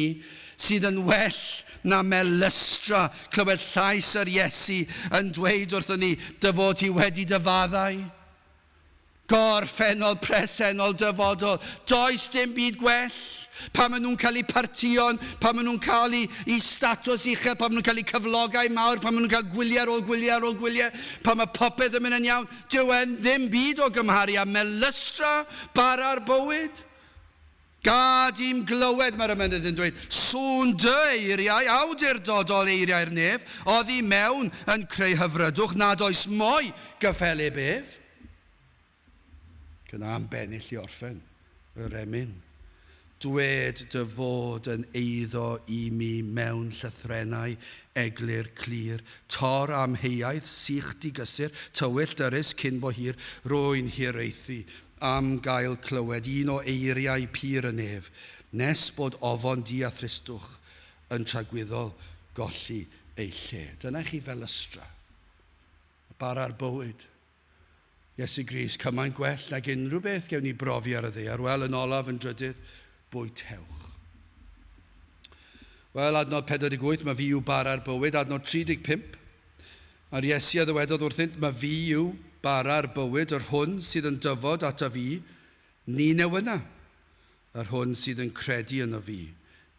sydd yn well na melystra clywed llais yr Iesu yn dweud wrthon ni dy fod ti wedi dy faddau. Gorffennol, presennol, dyfodol. Does dim byd gwell. Pan maen nhw'n cael eu partïon, pan maen nhw'n cael eu, eu statws uchel, pan maen nhw'n cael eu cyflogau mawr, pan maen nhw'n cael gwyliau ar ôl gwyliau ar ôl gwyliau, pan mae popeth yn mynd yn iawn, dyw e'n ddim byd o gymharu â melystra bara'r bywyd. Gad i'm glywed, mae'r ymennydd yn dweud, sŵn dy eiriau, awdurdodol eiriau'r nef, oddi mewn yn creu hyfrydwch nad oes mo'i gyffelyb ef. Cyna am bennill i orffen yr emyn. Dwed dy fod yn eiddo i mi mewn llythrennau eglur clir, tor amheuaeth, sych digysur, tywyll dyrys cyn bo hir, rwy'n hiraethu am gael clywed un o eiriau pur y nef, nes bod ofon du a thristwch yn tragwyddol golli eu lle. Dyna chi felystra. Bara'r bywyd. Iesu Grist, cymaint gwell nag unrhyw beth gewn ni brofi ar y ddaear. Wel, yn olaf, yn drydydd, bwytewch. Wel, adnod 48, mae fi yw bara'r bywyd. Adnod 35, A'r Iesu a ddywedodd wrthynt, Mae fi yw bara'r bywyd, yr hwn sydd yn dyfod ataf fi, ni newyna, yr hwn sydd yn credu yno fi,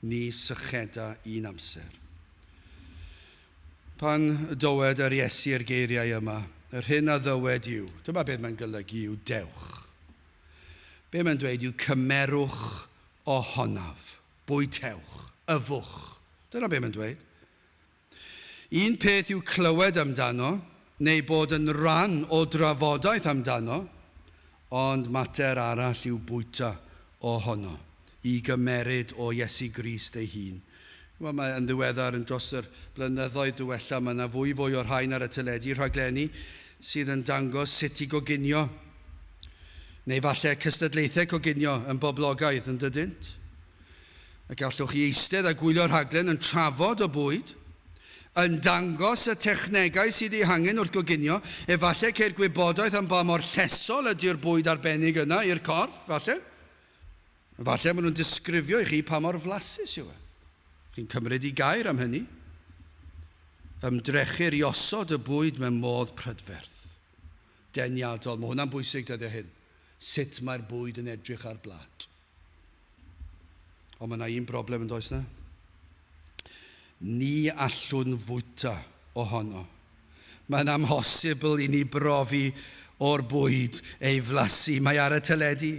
ni sycheda un amser. Pan dywed yr Iesu yr geiriau yma, yr hyn a ddywed yw, dyma beth mae'n golygu yw dewch. Be mae'n dweud yw cymerwch ohonaf, bwytewch, yfwch. Dyna be mae'n dweud. Un peth yw clywed amdano, neu bod yn rhan o drafodaeth amdano, ond mater arall yw bwyta ohono, i gymeryd o Iesu Grist ei hun. Wel, mae yn ddiweddar, yn dros yr blynyddoedd diwetha, mae yna fwy fwy o'r rhain ar y teledu, rhaglenni sydd yn dangos sut i goginio. Neu falle cystadlaethau coginio yn boblogaidd, yn dydynt? Y gallwch chi eistedd a gwylio rhaglen yn trafod y bwyd, yn dangos y technegau sydd eu hangen wrth goginio, efallai ceir gwybodaeth am ba mor llesol ydy'r bwyd arbennig yna i'r corff, falle. Falle maen nhw'n disgrifio i chi pa mor flasus yw e. Chi'n cymryd i gair am hynny. Ymdrechir i osod y bwyd mewn modd prydferth. Deniadol. Mae hwnna'n bwysig dyddiau hyn. Sut mae'r bwyd yn edrych ar blat. Ond mae yna un broblem yn does na? Ni allwn fwyta ohono. Mae'n amhosibl i ni brofi o'r bwyd ei flasu. Mae ar y teledu.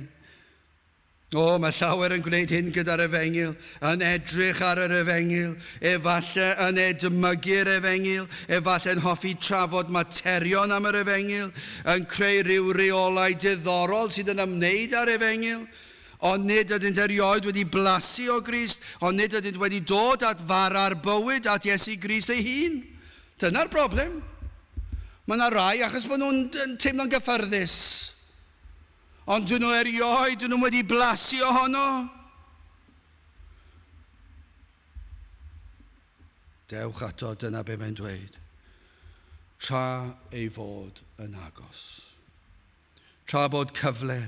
O, mae llawer yn gwneud hyn gyda'r efengyl, yn edrych ar yr efengyl, efallai yn edmygu'r efengyl, efallai'n hoffi trafod materion am yr efengyl, yn creu rhyw reolau diddorol sydd yn ymwneud â'r efengyl, ond nid ydynt erioed wedi blasu o Grist, ond nid ydynt wedi dod at fara'r bywyd, at Iesu Grist ei hun. Dyna'r broblem. Mae yna rai achos bod nhw'n teimlo'n gyffyrddus. Ond dyn nhw erioed, dyn nhw wedi blasu ohono. Dewch ato, dyna be mae'n dweud. Tra ei fod yn agos. Tra bod cyfle.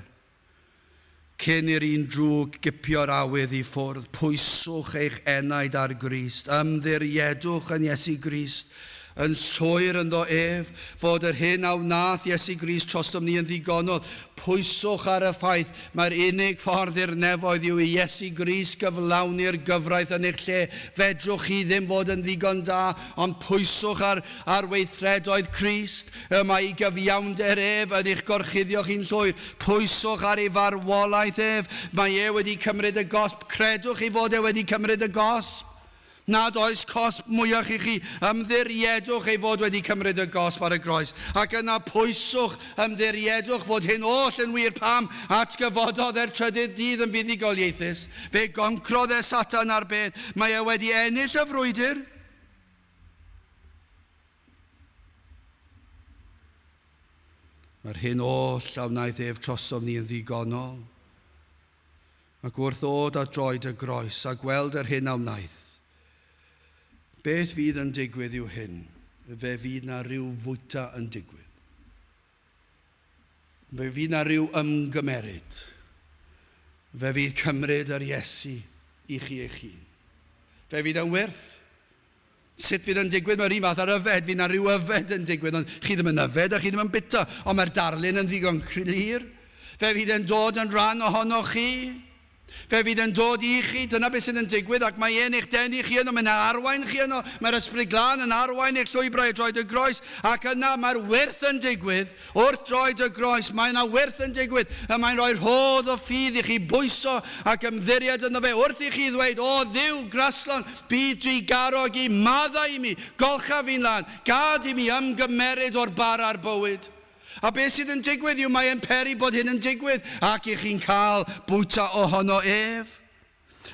Cyn i'r un drwg gipio'r awydd i ffwrdd, pwyswch eich enaid ar Grist, ymddiriedwch yn Iesu Grist, yn llwyr ynddo ef, fod yr hyn a wnaeth Iesu Grist trostom ni yn ddigonol. Pwyswch ar y ffaith mai'r unig ffordd i'r nefoedd yw i Iesu Grist gyflawni'r gyfraith yn eich lle. Fedrwch chi ddim fod yn ddigon da, ond pwyswch ar, ar weithredoedd Crist. Y mae ei gyfiawnder ef yn eich gorchuddio chi'n llwyr. Pwyswch ar ei farwolaeth ef. Mae e wedi cymryd y gosb. Credwch ei fod e wedi cymryd y gosb. Nad oes cosb mwyach i chi, ymddiriedwch ei fod wedi cymryd y gosb ar y groes, ac yna pwyswch, ymddiriedwch fod hyn oll yn wir. Pam? Atgyfododd e'r trydydd dydd yn fuddugoliaethus. Fe goncrodd e Satan a'r bedd. Mae e wedi ennill y frwydr. Mae'r hyn oll a wnaeth ef trosom ni yn ddigonol. Ac wrth ddod at droed y groes a gweld yr hyn a wnaeth, beth fydd yn digwydd yw hyn, fe fydd na rhyw fwyta yn digwydd. Fe fydd na rhyw ymgymeryd. Fe fydd cymryd yr Iesu i chi eich hun. Fe fydd yn wyrth. Sut fydd yn digwydd? Mae'r un fath ar yfed. Fydd na rhyw yfed yn digwydd, ond chi ddim yn yfed a chi ddim yn bita. Ond mae'r darlun yn ddigon clir. Fe fydd yn dod yn rhan ohonoch chi. Fe fydd yn dod i chi, dyna beth sydd yn digwydd, ac mae e'n eich denu chi yno, mae'n arwain chi yno, mae'r Ysbryd Glân yn arwain eich llwybrau i droed y groes, ac yna mae'r wyrth yn digwydd, Wrth droed y groes, mae yna wyrth yn digwydd, y mae'n rhoi rhodd o ffydd i chi bwyso ac ymddiried ynddo fe, wrth i chi ddweud, O Dduw graslon, bydd drugarog i, maddau i mi, golcha fi'n lân, gad i mi ymgymeryd o'r bara a'r bywyd. A beth sydd yn digwydd yw mae e'n peri bod hyn yn digwydd, ac i chi'n cael bwyta ohono ef.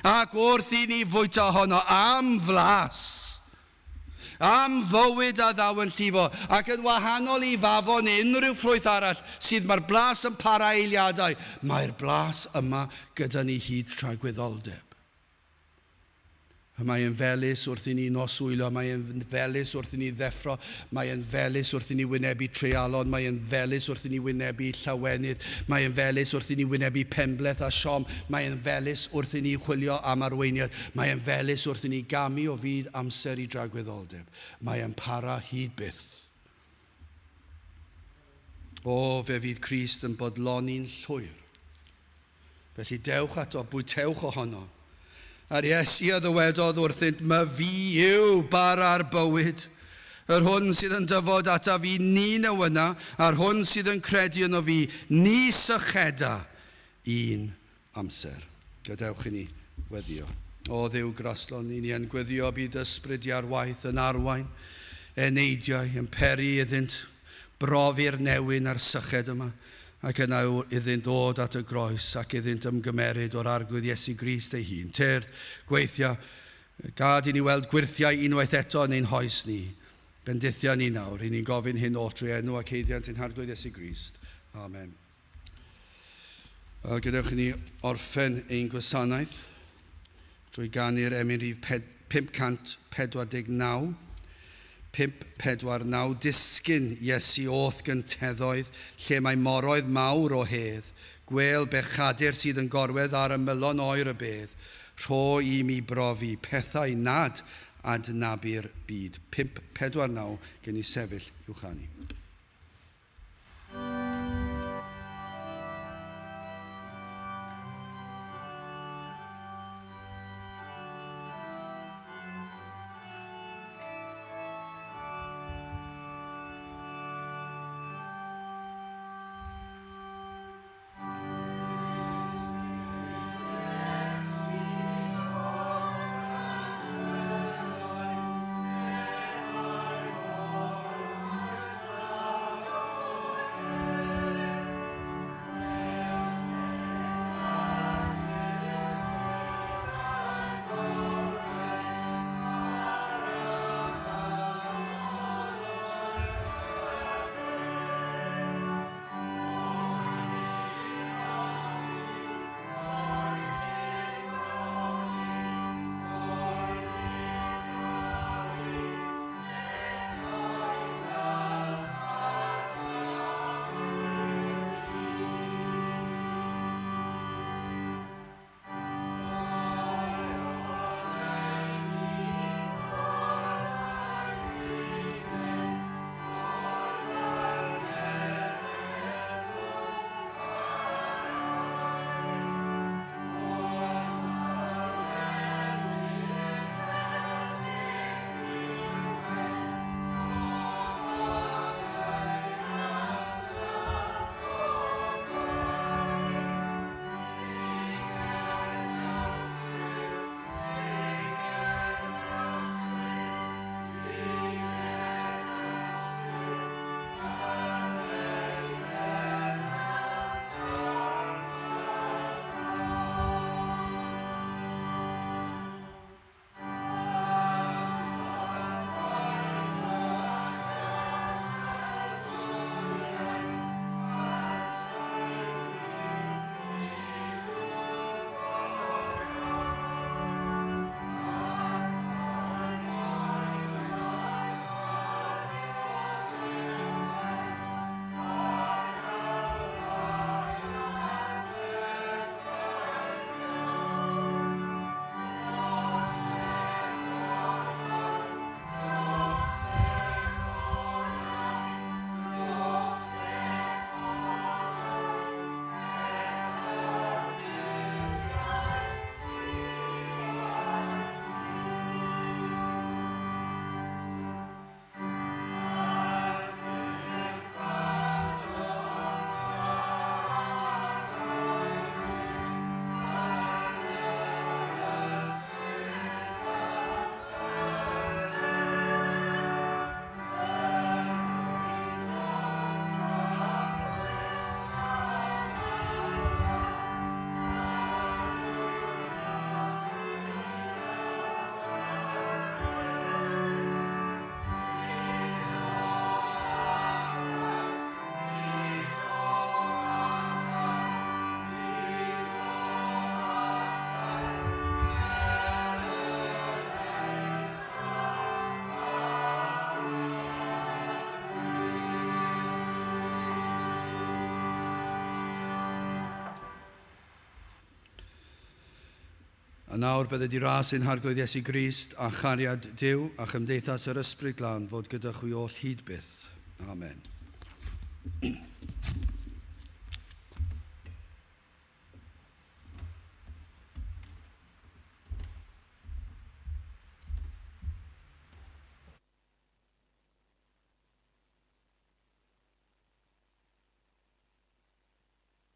Ac wrth i ni fwyta ohono am flas, am fywyd a ddaw yn llifo, ac yn wahanol i fafo neu unrhyw ffrwyth arall sydd mae'r blas yn para eiliadau, mae'r blas yma gyda ni hyd tragwyddoldeb. Mae e'n felys wrth i ni noswylo, mae e'n felys wrth i ni ddeffro, mae e'n felys wrth i ni wynebu treialon, mae e'n felys wrth i ni wynebu llawenydd, mae e'n felys wrth i ni wynebu penbleth a siom, mae e'n felys wrth i ni chwilio am arweiniad, mae e'n felys wrth i ni gamu o fyd amser i dragwyddoldeb. Mae e'n para hyd byth. O, fe fydd Crist yn bodloni'n llwyr. Felly dewch ato, bwytewch ohono. A'r Iesu a ddywedodd wrthynt, My fi yw bara'r bywyd. Yr hwn sydd yn dyfod ata fi ni newyna, a'r hwn sydd yn credu yno fi ni sycheda un amser. Gadewch i ni weddio. O Dduw graslon, i ni yn gweddio bydd ysbryd i ar waith yn arwain eneidiau, yn peri iddynt brofi'r newyn a'r syched yma, ac yna iddynt ddod at y groes ac iddynt ymgymeryd o'r Arglwydd Iesu Grist ei hun. Tyrd, gweithia, gad i ni weld gwyrthiau unwaith eto yn ein hoes ni. Bendithia ni nawr, i ni'n gofyn hyn oll drwy enw ac haeddiant ein Harglwydd Iesu Grist. Amen. Wel, gadewch i ni orffen ein gwasanaeth drwy ganu'r emyn rhif 549. 5, 4, 9, Disgyn, Iesu o'th gynteddoedd, lle mae moroedd mawr o hedd, gwêl bechadur sydd yn gorwedd ar ymylon oer y bedd, rho i mi brofi pethau nad adnabu'r byd. 5, 4, 9, gen i sefyll i'w chanu. A nawr bydde di ras ein Harglwydd Iesu Grist a chariad Duw a chymdeithas yr Ysbryd Glân fod gyda chwi oll hyd byth. Amen.